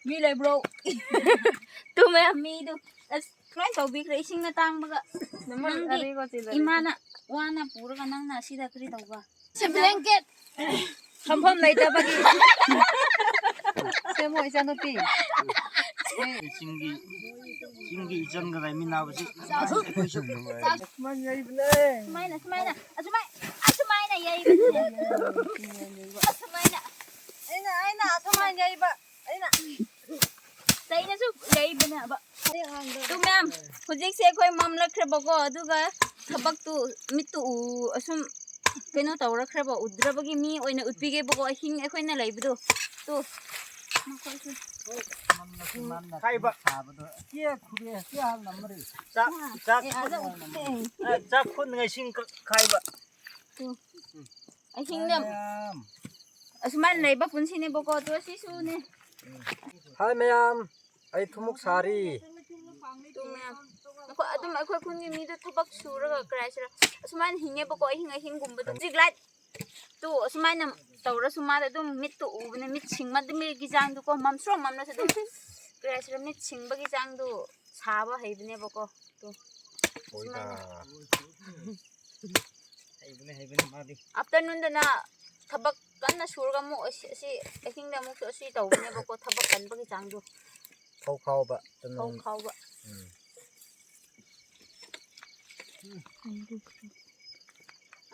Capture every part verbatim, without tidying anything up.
ꯃꯤ ꯂꯩꯕ꯭ꯔꯣ? ꯇꯨ ꯃꯌꯥꯝ ꯃꯤꯗꯨ ꯑꯁ ꯂꯣꯏ ꯇꯧꯕꯤꯈ꯭ꯔꯦ ꯏꯁꯤꯡꯅ ꯇꯥꯡꯕꯒ꯫ ꯅꯪꯗꯤ ꯑꯔꯤꯒꯣ ꯆꯤꯜꯂꯔꯤ꯫ ꯏꯃꯥꯅ ꯋꯥꯅ ꯄꯨꯔꯒ ꯅꯪꯅ ꯑꯁꯤꯗ ꯀꯔꯤ ꯇꯧꯕ? ꯁꯤ blanket꯫ ꯐꯝꯐꯝ ꯂꯩꯇꯕꯒꯤ꯫ ꯁꯦꯝꯃꯣ ꯏꯆꯥꯅꯨꯄꯤ꯫ ꯆꯤꯡꯒꯤ ꯆꯤꯡꯒꯤ ꯏꯆꯟꯒ ꯂꯩꯃꯤꯟꯅꯕꯁꯤ ꯑꯩꯈꯣꯏꯁꯨ ꯅꯨꯡꯉꯥꯏ꯫ ꯁꯨꯃꯥꯏꯅ ꯌꯩꯕꯅꯦ꯫ ꯁꯨꯃꯥꯏꯅ ꯁꯨꯃꯥꯏꯅ ꯑꯁꯨꯃꯥꯏ ꯑꯁꯨꯃꯥꯏꯅ ꯌꯩꯕꯅꯦ꯫ ꯑꯁꯨꯃꯥꯏꯅ ꯑꯩꯅ ꯑꯩꯅ ꯑꯁꯨꯃꯥꯏꯅ ꯌꯩꯕ ꯑꯩꯅ꯫ ꯆꯩꯅꯁꯨ ꯌꯩꯕꯅꯦꯕ꯫ ꯑꯗꯨ ꯃꯌꯥꯝ ꯍꯧꯖꯤꯛꯁꯦ ꯑꯩꯈꯣꯏ ꯃꯝꯂꯛꯈ꯭ꯔꯦꯕꯀꯣ ꯑꯗꯨꯒ ꯊꯕꯛꯇꯨ ꯃꯤꯠꯇꯨ ꯎ ꯑꯁꯨꯝ ꯀꯩꯅꯣ ꯇꯧꯔꯛꯈ꯭ꯔꯦꯕ ꯎꯗ꯭ꯔꯕꯒꯤ ꯃꯤ ꯑꯣꯏꯅ ꯎꯠꯄꯤꯒꯦꯕꯀꯣ ꯑꯍꯤꯡ ꯑꯩꯈꯣꯏꯅ ꯂꯩꯕꯗꯣ꯫ ꯇꯨ ꯃꯈꯣꯏꯁꯨ꯫ ꯈꯥꯏꯕ꯫ ꯆꯥꯛ ꯆꯥꯛ ꯑꯦ, ꯑꯥꯗ ꯎꯠꯇꯦ꯫ ꯑ, ꯆꯥꯛ ꯈꯨꯠꯅ ꯏꯁꯤꯡ ꯈꯥꯏꯕ꯫ ꯇꯨ꯫ ꯑꯍꯤꯡꯗ ꯃꯌꯥꯝ꯫ ꯑꯁꯨꯃꯥꯏꯅ ꯂꯩꯕ ꯄꯨꯟꯁꯤꯅꯦꯕꯀꯣ ꯑꯗꯣ ꯁꯤꯁꯨꯅꯦ꯫ ꯍꯥꯏ ꯃꯌꯥꯝ, ꯑꯩ ꯊꯨꯝꯃꯣꯛ ꯁꯥꯔꯤ꯫ ꯑꯗꯨꯝ ꯑꯩꯈꯣꯏ ꯈꯨꯟꯒꯤ ꯃꯤꯗꯣ ꯊꯕꯛ ꯁꯨꯔꯒ ꯀꯔꯤ ꯍꯥꯏꯁꯤꯔꯥ ꯑꯁꯨꯃꯥꯏꯅ ꯍꯤꯡꯉꯦꯕꯀꯣ ꯑꯍꯤꯡ ꯑꯍꯤꯡꯒꯨꯝꯕꯗ ꯍꯧꯖꯤꯛ ꯂꯥꯏꯠ ꯇꯨ ꯑꯁꯨꯃꯥꯏꯅ ꯇꯧꯔꯁꯨ ꯃꯥꯗꯤ ꯑꯗꯨꯝ ꯃꯤꯠꯇꯨ ꯎꯕꯅꯦ ꯃꯤꯠ ꯁꯤꯡꯃꯟꯗ ꯃꯤꯒꯤ ꯆꯥꯡꯗꯨꯀꯣ ꯃꯝꯁ꯭ꯔꯣ ꯃꯝꯂꯁꯨ ꯑꯗꯨꯝ ꯀꯔꯤ ꯍꯥꯏꯁꯤꯔꯥ ꯃꯤꯠ ꯁꯤꯡꯕꯒꯤ ꯆꯥꯡꯗꯨ ꯁꯥꯕ ꯍꯩꯕꯅꯦꯕꯀꯣ꯫ ꯇꯨ ꯍꯩꯕꯅꯦ ꯍꯩꯕꯅꯦ ꯃꯥꯗꯤ꯫ ꯑꯥꯐꯇꯔꯅꯨꯟꯗꯅ ꯊꯕꯛ ꯀꯟꯅ ꯁꯨꯔꯒ ꯑꯃꯨꯛ ꯑꯁꯤ ꯑꯁꯤ ꯑꯍꯤꯡꯗ ꯑꯃꯨꯛꯁꯨ ꯑꯁꯤ ꯇꯧꯕꯅꯦꯕꯀꯣ ꯊꯕꯛ ꯀꯟꯕꯒꯤ ꯆꯥꯡꯗꯣ꯫ ꯐꯧ ꯈꯥꯎꯕ꯫ ꯐꯧ ꯈꯥꯎꯕ꯫ ꯎꯝ꯫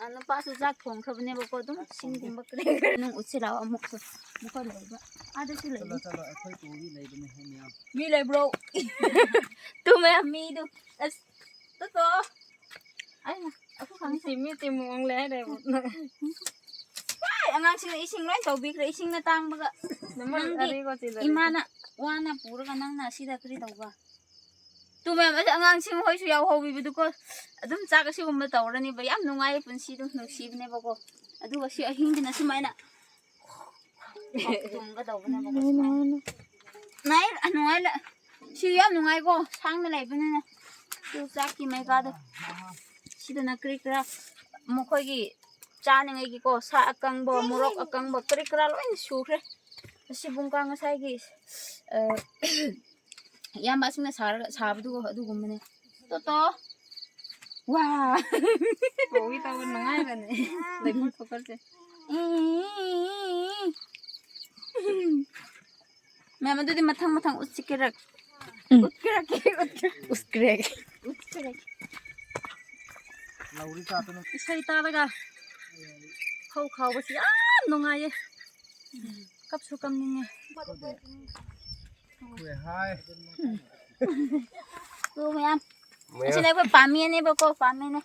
ꯑ, ꯅꯨꯄꯥꯁꯨ ꯆꯥꯛ ꯊꯣꯡꯈ꯭ꯔꯕꯅꯦꯕꯀꯣ ꯑꯗꯨꯝ ꯁꯤꯡꯒꯨꯝꯕ ꯀꯔꯤ ꯀꯔꯤ ꯅꯨꯡ ꯎꯠꯁꯤꯜꯂꯛꯑꯣ ꯑꯃꯨꯛꯁꯨ꯫ ꯃꯈꯣꯏ ꯂꯩꯕ ꯑꯥꯗꯁꯨ ꯂꯩ꯫ ꯆꯠꯂꯣ ꯆꯠꯂꯣ ꯑꯩꯈꯣꯏ ꯇꯨꯡꯗꯤ ꯂꯩꯕꯅꯦ ꯃꯌꯥꯝ꯫ ꯃꯤ ꯂꯩꯕ꯭ꯔꯣ? ꯇꯨ ꯃꯌꯥꯝ ꯃꯤꯗꯨ ꯑꯁ ꯇꯣ ꯑꯩꯅ ꯑꯩꯈꯣꯏ ꯈꯪꯉꯤ꯫ ꯃꯤ ꯇꯤꯃꯨꯡ ꯂꯩ ꯍꯥꯏꯔꯦꯕ꯫ ꯑꯉꯥꯡꯁꯤꯡꯅ ꯏꯁꯤꯡ ꯂꯣꯏ ꯇꯧꯕꯤꯈ꯭ꯔꯦ ꯏꯁꯤꯡꯅ ꯇꯥꯡꯕꯒ꯫ ꯅꯪꯗꯤ ꯑꯔꯤꯒꯣ ꯆꯤꯜꯂꯔꯤ꯫ ꯏꯃꯥꯅ ꯋꯥꯅ ꯄꯨꯔꯒ ꯅꯪꯅ ꯑꯁꯤꯗ ꯀꯔꯤ ꯇꯧꯕ? ꯇꯨ ꯃꯌꯥꯝ ꯑꯁꯤ ꯑꯉꯥꯡꯁꯤꯡ ꯍꯣꯏꯁꯨ ꯌꯥꯎꯍꯧꯕꯤꯕꯗꯨꯀꯣ ꯑꯗꯨꯝ ꯆꯥꯛ ꯑꯁꯤꯒꯨꯝꯕ ꯇꯧꯔꯅꯤꯕ ꯌꯥꯝ ꯅꯨꯡꯉꯥꯏꯌꯦ ꯄꯨꯟꯁꯤꯗꯨ ꯅꯨꯡꯁꯤꯕꯅꯦꯕꯀꯣ꯫ ꯑꯗꯨꯒ ꯁꯤ ꯑꯍꯤꯡꯗꯅ ꯁꯨꯃꯥꯏꯅ ꯇꯨꯝꯒꯗꯧꯕꯅꯦꯕꯀꯣ ꯁꯨꯃꯥꯏꯅ꯫ ꯅꯨꯡꯉꯥꯏ ꯅꯨꯡꯉꯥꯏ ꯁꯤ ꯌꯥꯝ ꯅꯨꯡꯉꯥꯏꯀꯣ ꯁꯥꯡꯅ ꯂꯩꯕꯅꯤꯅ꯫ ꯇꯨ ꯆꯥꯛꯀꯤ ꯃꯩꯒꯥꯗꯣ ꯁꯤꯗꯅ ꯀꯔꯤ ꯀꯔꯥ ꯃꯈꯣꯏꯒꯤ ꯆꯥꯅꯤꯡꯉꯥꯏꯒꯤꯀꯣ ꯁꯥ ꯑꯀꯪꯕ ꯃꯣꯔꯣꯛ ꯑꯀꯪꯕ ꯀꯔꯤ ꯀꯔꯥ ꯂꯣꯏꯅ ꯁꯨꯈ꯭ꯔꯦ꯫ ꯑꯁꯤ ꯕꯨꯡꯀꯥ ꯉꯁꯥꯏꯒꯤ, ꯑ, ꯏꯌꯥꯝꯕꯁꯤꯡꯅ ꯁꯥꯔꯒ, ꯁꯥꯕꯗꯨ ꯑꯗꯨꯒꯨꯝꯕꯅꯦ꯫ ꯇꯣꯇꯣ꯫ ꯋꯥ꯫ ꯀꯧꯏ ꯇꯧꯕ ꯅꯨꯡꯉꯥꯏꯕꯅꯦ꯫ ꯂꯩꯈꯣꯝ ꯊꯣꯛꯄꯁꯦ꯫ ꯎꯝ꯫ ꯃꯌꯥꯝ, ꯑꯗꯨꯗꯤ ꯃꯊꯪ ꯃꯊꯪ ꯎꯠꯁꯤꯀꯦꯔꯛ꯫ ꯎꯝ꯫ ꯎꯠꯀꯦꯔꯛꯀꯦ, ꯎꯠꯀꯦ-, ꯎꯠꯀꯦꯔꯛ꯫ ꯎꯠꯀꯦꯔꯛ꯫ ꯏꯁꯩ ꯇꯥꯔꯒ ꯐꯧ ꯈꯥꯎꯕꯁꯤ ꯌꯥꯝ ꯅꯨꯡꯉꯥꯏꯌꯦ꯫ ꯀꯞꯁꯨ ꯀꯞꯅꯤꯡꯉꯦ꯫ ꯇꯨ ꯃꯌꯥꯝ꯫ ꯃꯌꯥꯝ꯫ ꯑꯁꯤꯅ ꯑꯩꯈꯣꯏ ꯄꯥꯝꯃꯤꯅꯦꯕꯀꯣ, ꯄꯥꯝꯃꯤꯅꯦ꯫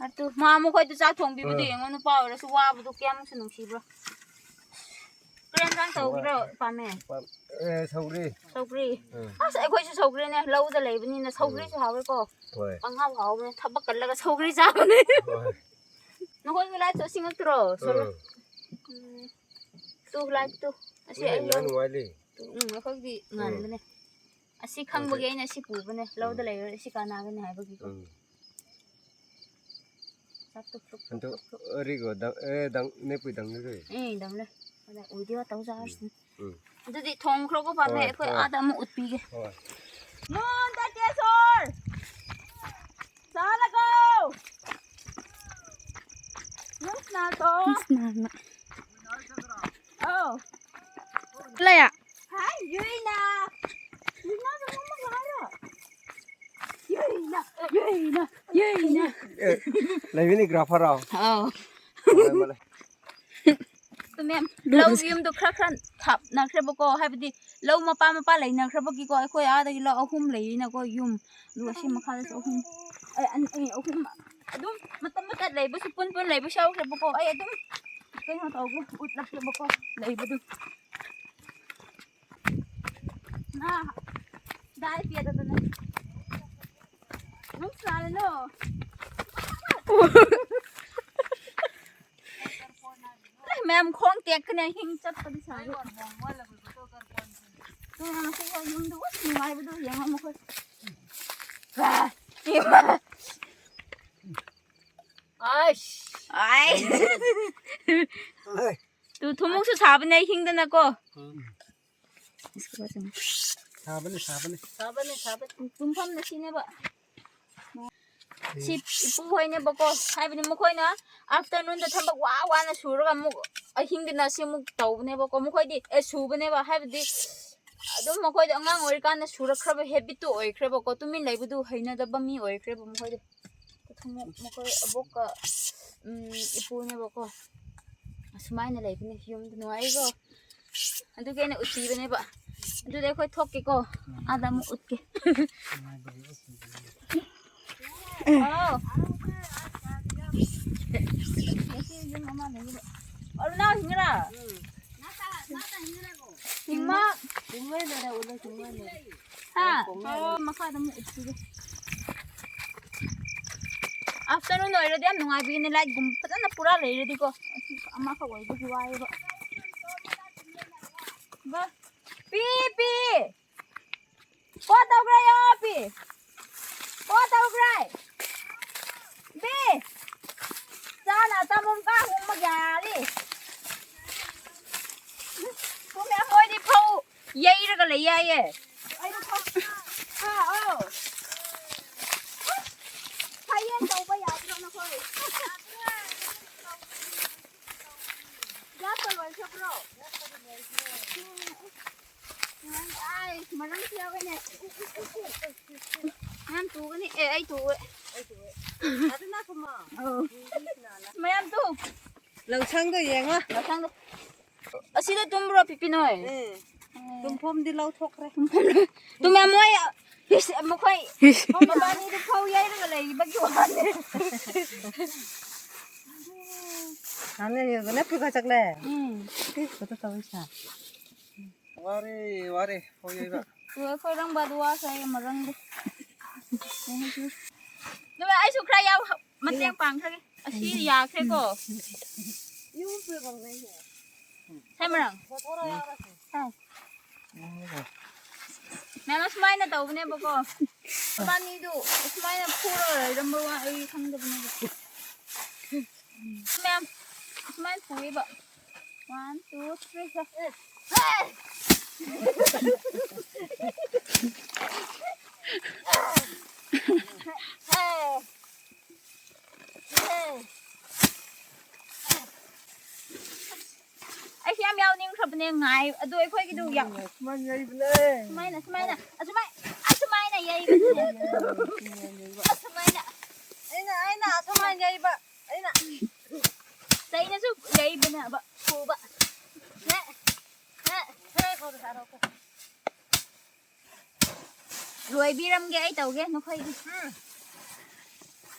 ꯑꯗꯨ ꯃꯥ ꯃꯈꯣꯏꯗ ꯆꯥꯛ ꯊꯣꯡꯕꯤꯕꯗꯨ ꯎꯝ꯫ ꯌꯦꯡꯉꯣ, ꯅꯨꯄꯥ ꯑꯣꯏꯔꯁꯨ ꯋꯥꯕꯗꯣ ꯀꯌꯥꯃꯨꯛꯁꯨ ꯅꯨꯡꯁꯤꯕ꯭ꯔꯣ꯫ ꯀꯔꯤ ꯌꯦꯟꯁꯥꯡ ꯇꯧꯒꯦꯔꯣ, ꯄꯥꯝꯃꯦ? ꯄꯥꯝ-, ꯑꯦ, ꯁꯧꯒ꯭ꯔꯤ꯫ ꯁꯧꯒ꯭ꯔꯤ? ꯎꯝ꯫ ꯑꯁ, ꯑꯩꯈꯣꯏꯁꯨ ꯁꯧꯒ꯭ꯔꯤꯅꯦ, ꯂꯧꯗ ꯂꯩꯕꯅꯤꯅ ꯁꯧꯒ꯭ꯔꯤꯁꯨ ꯎꯝ꯫ ꯍꯥꯎꯋꯦꯀꯣ꯫ ꯍꯣꯏ꯫ ꯄꯪꯍꯥꯎ ꯍꯥꯎꯕꯅꯦ, ꯊꯕꯛ ꯀꯜꯂꯒ ꯁꯧꯒ꯭ꯔꯤ ꯆꯥꯕꯅꯦ꯫ ꯍꯣꯏ꯫ ꯅꯈꯣꯏꯒꯤ ꯂꯥꯏꯠꯁꯨ ꯑꯁꯤ ꯉꯛꯇ꯭ꯔꯣ? ꯁꯣꯂꯣ? ꯎꯝ꯫ ꯎꯝ꯫ ꯇꯨ ꯂꯥꯏꯠꯇꯨ꯫ ꯑꯁꯤ ꯑꯩꯈꯣꯏꯗꯤ ꯑꯩ ꯉꯥ ꯂꯧ-, ꯅꯨꯡꯉꯥꯏꯂꯤ꯫ ꯎꯝ, ꯑꯩꯈꯣꯏꯗꯤ ꯎꯝ꯫ ꯉꯥꯟꯕꯅꯦ꯫ ꯑꯁꯤ ꯈꯪꯕꯒꯤ ꯑꯩꯅ ꯁꯤ ꯄꯨꯕꯅꯦ, ꯂꯧꯗ ꯎꯝ꯫ ꯂꯩꯔꯗꯤ ꯁꯤ ꯀꯥꯟꯅꯒꯅꯤ ꯍꯥꯏꯕꯒꯤꯀꯣ꯫ ꯎꯝ꯫ ꯆꯥꯛꯇꯣ ꯐ꯭ꯔꯨꯛ ꯐ꯭ꯔꯨꯛ ꯑꯗꯨ ꯐ꯭ꯔꯨꯛ ꯐ꯭ꯔꯨꯛ꯫ ꯑꯔꯤꯒꯣ ꯗꯪ-, ꯑꯦ, ꯗꯪ-, ꯅꯦꯄꯨꯏ ꯗꯪꯅꯒ꯭ꯔꯦ꯫ ꯑꯦ, ꯗꯪꯂꯦ꯫ ꯑꯗ ꯎꯗꯤꯌꯣ ꯇꯧꯖꯥꯔꯁꯅꯨ꯫ ꯎꯝ꯫ ꯑꯗꯨꯗꯤ ꯊꯣꯡꯈ꯭ꯔꯣꯀꯣ, ꯄꯥꯝꯃꯦ꯫ ꯍꯣꯏ, ꯑꯩꯈꯣꯏ ꯍꯣꯏ꯫ ꯑꯥꯗ ꯑꯃꯨꯛ ꯎꯠꯄꯤꯒꯦ꯫ ꯍꯣꯏ꯫ ꯅꯣꯟ ꯇꯀꯦꯁꯣꯔ! ꯆꯥꯂꯒꯣ! ꯅꯨꯡꯁꯅꯥꯀꯣ! ꯅꯨꯡꯁꯅꯥꯅ꯫ ꯑꯧ꯫ ꯂꯩꯌꯥ꯫ ꯍꯥꯏ, ꯌꯨꯏꯅ꯫ ꯌꯨꯏꯅ, ꯌꯨꯏꯅ, ꯌꯨꯏꯅ, ꯌꯨꯏꯅ꯫ ꯑꯦ, ꯂꯩꯕꯤꯅꯤ ꯒ꯭ꯔꯥꯐꯔꯔꯣ? ꯑꯧ꯫ ꯃꯥꯂꯦ, ꯃꯥꯂꯦ꯫ ꯑꯗꯨ ꯃꯦꯝ, ꯂꯧ ꯌꯨꯝꯗꯣ ꯈꯔ ꯈꯔ ꯊꯥꯞꯅꯈ꯭ꯔꯦꯕꯀꯣ, ꯍꯥꯏꯕꯗꯤ ꯂꯧ ꯃꯄꯥ ꯃꯄꯥ ꯂꯩꯅꯈ꯭ꯔꯕꯒꯤꯀꯣ, ꯑꯩꯈꯣꯏ ꯑꯥꯗꯒꯤ ꯂꯧ ꯑꯍꯨꯝ ꯂꯩꯌꯦꯅꯀꯣ, ꯌꯨꯝ꯫ ꯑꯗꯨꯒ ꯁꯤ ꯃꯈꯥꯗꯁꯨ ꯑꯍꯨꯝ, ꯑꯩ ꯑꯅꯤ, ꯑꯩ ꯑꯍꯨꯝ, ꯑꯗꯨꯝ ꯃꯇꯝ ꯃꯇꯝ ꯂꯩꯕꯁꯨ ꯄꯨꯟ ꯄꯨꯟ ꯂꯩꯕꯁꯨ ꯌꯥꯎꯈ꯭ꯔꯦꯕꯀꯣ꯫ ꯑꯩ ꯑꯗꯨꯝ ꯀꯩꯅꯣ ꯇꯧꯒꯦ, ꯎꯠꯂꯛꯀꯦꯕꯀꯣ ꯂꯩꯕꯗꯨ꯫ ꯅ, ꯗꯥꯏ ꯄꯤꯌꯥꯗ ꯅ꯫ ꯅꯪ ꯆꯥꯔꯅꯣ? ꯑꯦ, ꯃꯌꯥꯝ ꯈꯣꯡ ꯇꯦꯛꯀꯅꯤ, ꯍꯤꯡ ꯆꯠꯄꯗꯤ ꯁꯥꯔꯦ꯫ ꯎꯝ, ꯉꯁꯤ ꯌꯨꯝꯗ ꯎꯠ ꯅꯨꯡꯉꯥꯏꯕꯗꯨ ꯌꯦꯡꯉꯣ ꯃꯈꯣꯏ꯫ ꯑꯥꯏꯁ꯫ ꯑꯥꯏ꯫ ꯇꯨ ꯊꯨꯝꯃꯣꯛꯁꯨ ꯁꯥꯕꯅꯦ ꯍꯤꯡꯗꯅꯀꯣ꯫ ꯎꯝ꯫ ꯁꯥꯕꯅꯤ, ꯁꯥꯕꯅꯤ꯫ ꯁꯥꯕꯅꯤ, ꯁꯥꯕꯅꯤ꯫ ꯇꯨꯝꯐꯝꯅ ꯁꯤꯅꯦꯕ꯫ ꯁꯤ ꯏꯄꯨ ꯍꯣꯏꯅꯦꯕꯀꯣ, ꯍꯥꯏꯕꯗꯤ ꯃꯈꯣꯏꯅ afternoonꯗ ꯊꯕꯛ ꯋꯥ ꯋꯥꯅ ꯁꯨꯔꯒ ꯑꯃꯨꯛ ꯑꯍꯤꯡꯗꯅ ꯁꯤ ꯑꯃꯨꯛ ꯇꯧꯕꯅꯦꯕꯀꯣ꯫ ꯃꯈꯣꯏꯗꯤ, ꯑꯦ, ꯁꯨꯕꯅꯦꯕ, ꯍꯥꯏꯕꯗꯤ ꯑꯗꯨꯝ ꯃꯈꯣꯏꯗꯤ ꯑꯉꯥꯡ ꯑꯣꯏꯔꯤꯀꯥꯟꯗ ꯁꯨꯔꯛꯈ꯭ꯔꯕ habitꯇꯨ ꯑꯣꯏꯈ꯭ꯔꯦꯕꯀꯣ, ꯇꯨꯃꯤꯟ ꯂꯩꯕꯗꯨ ꯍꯩꯅꯗꯕ ꯃꯤ ꯑꯣꯏꯈ꯭ꯔꯦꯕ ꯃꯈꯣꯏꯗꯤ꯫ ꯃꯈꯣꯏ ꯑꯕꯣꯛꯀ, ꯎꯝ, ꯏꯄꯨꯅꯦꯕꯀꯣ, ꯑꯁꯨꯃꯥꯏꯅ ꯂꯩꯕꯅꯦ ꯌꯨꯝꯗ, ꯅꯨꯡꯉꯥꯏꯀꯣ꯫ ꯑꯗꯨꯒꯤ ꯑꯩꯅ ꯎꯠꯄꯤꯕꯅꯦꯕ꯫ ꯑꯗꯨꯗꯤ ꯑꯩꯈꯣꯏ ꯊꯣꯛꯀꯦꯀꯣ, ꯑꯥꯗ ꯑꯃꯨꯛ ꯎꯠꯀꯦ꯫ ꯑꯥꯎ꯫ ꯉꯁꯤ ꯌꯨꯝ ꯑꯃ ꯂꯩꯌꯦꯕ꯫ ꯑꯔꯨꯅꯥ ꯍꯤꯡꯉꯤꯔꯥ? ꯍꯤꯡꯃ꯫ ꯍꯥ? ꯑꯣ, ꯃꯈꯥꯗ ꯑꯃꯨꯛ ꯎꯠꯄꯤꯒꯦ꯫ Afternoon ꯑꯣꯏꯔꯗꯤ ꯌꯥꯝ ꯅꯨꯡꯉꯥꯏꯕꯤꯒꯅꯤ, lightꯒꯨꯝꯕ ꯐꯖꯅ ꯄꯨꯔꯥ ꯂꯩꯔꯗꯤꯀꯣ꯫ ꯑꯁꯤ ꯑꯃꯈꯛ ꯑꯣꯏꯕꯒꯤ ꯋꯥꯏꯌꯦꯕ꯫ ꯕ-, ꯄꯤ, ꯄꯤ꯫ ꯀꯣ ꯇꯧꯈ꯭ꯔꯦ, ꯌꯣ, ꯄꯤ꯫ ꯀꯣ ꯇꯧꯈ꯭ꯔꯦ꯫ ꯕꯤ꯫ ꯆꯥꯅ ꯑꯆꯥꯄꯣꯠ ꯀꯥ ꯍꯣꯡꯕ ꯌꯥꯔꯤ꯫ ꯁꯣꯝꯗ ꯑꯩꯈꯣꯏꯗꯤ ꯐꯧ ꯌꯩꯔꯒ ꯂꯩ ꯌꯥꯏꯌꯦ꯫ ꯑꯩꯗꯤ ꯐꯧ-, ꯍꯥ, ꯑꯧ꯫ ꯐꯌꯦꯡ ꯇꯧꯕ ꯌꯥꯗ꯭ꯔꯣ ꯅꯈꯣꯏ? ꯌꯥꯠꯄ ꯂꯣꯏꯈ꯭ꯔꯕ꯭ꯔꯣ? ꯎꯝ꯫ ꯑꯥꯏ, ꯃꯔꯝꯁꯨ ꯌꯥꯎꯋꯦꯅꯦ꯫ ꯌꯥꯝ ꯇꯨꯒꯅꯤ꯫ ꯑꯦ, ꯑꯩ ꯇꯨꯋꯦ꯫ ꯑꯗꯨꯅ ꯀꯨꯝꯃꯣ꯫ ꯑꯧ꯫ ꯃꯌꯥꯝ ꯇꯨ꯫ ꯂꯧꯁꯪꯗꯣ ꯌꯦꯡꯉꯣ꯫ ꯂꯧꯁꯪꯗꯣ꯫ ꯑꯁꯤꯗ ꯇꯨꯝꯕ꯭ꯔꯣ, ꯄꯤꯄꯤ ꯅꯣꯏ? ꯎꯝ꯫ ꯇꯨꯝꯐꯝꯗꯤ ꯂꯧꯊꯣꯛꯈ꯭ꯔꯦ꯫ ꯇꯨꯝꯃꯦ ꯃꯣꯏ꯫ ꯏꯁ, ꯃꯈꯣꯏ ꯏꯁ꯫ ꯃꯕꯥꯅꯤꯗꯨ ꯐꯧ ꯌꯩꯔꯒ ꯂꯩꯕꯒꯤ ꯋꯥꯅꯦ꯫ ꯅꯪꯅ ꯌꯦꯡꯉꯒ ꯅꯠꯇ꯭ꯔꯒ ꯆꯠꯂꯦ? ꯎꯝ꯫ ꯏꯁ, ꯐꯣꯇꯣ ꯇꯧꯔꯤꯁꯦ꯫ ꯋꯥꯔꯦ, ꯋꯥꯔꯦ, ꯐꯧ ꯌꯩꯕ꯫ ꯇꯨ ꯑꯩꯈꯣꯏ ꯔꯪꯕ ꯑꯗꯨ ꯋꯥꯈ꯭ꯔꯦ, ꯃꯔꯪꯗꯨ꯫ ꯑꯗꯨꯒ ꯑꯩꯁꯨ ꯈꯔ ꯌꯥꯎ-, ꯃꯇꯦꯡ ꯄꯥꯡꯈ꯭ꯔꯒꯦ꯫ ꯑꯁꯤ ꯌꯥꯈ꯭ꯔꯦꯀꯣ꯫ ꯁꯦꯝꯕ꯭ꯔꯥ? ꯍꯥ꯫ ꯃꯌꯥꯝ ꯑꯁꯨꯃꯥꯏꯅ ꯇꯧꯕꯅꯦꯕꯀꯣ꯫ ꯃꯕꯥꯅꯤꯗꯨ ꯑꯁꯨꯃꯥꯏꯅ ꯐꯨꯔꯒ ꯂꯩꯔꯝꯕ ꯋꯥ ꯑꯩ ꯈꯪꯗꯕꯅꯦꯕ꯫ ꯃꯌꯥꯝ ꯑꯁꯨꯃꯥꯏꯅ ꯐꯨꯏꯕ꯫ One, two, three, ꯁꯦ꯫ ꯑꯩꯁꯨ ꯌꯥꯝ ꯌꯥꯎꯅꯤꯡꯈ꯭ꯔꯕꯅꯦ, ꯉꯥꯏ꯫ ꯑꯗꯨ ꯑꯩꯈꯣꯏꯒꯤꯗꯨ ꯌꯥꯝ ꯁꯨꯃꯥꯏꯅ ꯌꯩꯕꯅꯦ꯫ ꯁꯨꯃꯥꯏꯅ, ꯁꯨꯃꯥꯏꯅ, ꯑꯁꯨꯃꯥꯏ-, ꯑꯁꯨꯃꯥꯏꯅ ꯌꯩꯕꯅꯦ꯫ ꯑꯁꯨꯃꯥꯏꯅ꯫ ꯑꯩꯅ, ꯑꯩꯅ ꯑꯁꯨꯃꯥꯏꯅ ꯌꯩꯕ꯫ ꯑꯩꯅ꯫ ꯆꯩꯅꯁꯨ ꯌꯩꯕꯅꯦꯕ, ꯐꯨꯕ꯫ ꯍꯦ, ꯍꯦ, ꯍꯦ, ꯈꯔ ꯁꯥꯔꯛꯑꯣ꯫ ꯂꯣꯏꯕꯤꯔꯝꯒꯦ ꯑꯩ ꯇꯧꯒꯦ ꯅꯈꯣꯏꯒꯤ꯫ ꯎꯝ꯫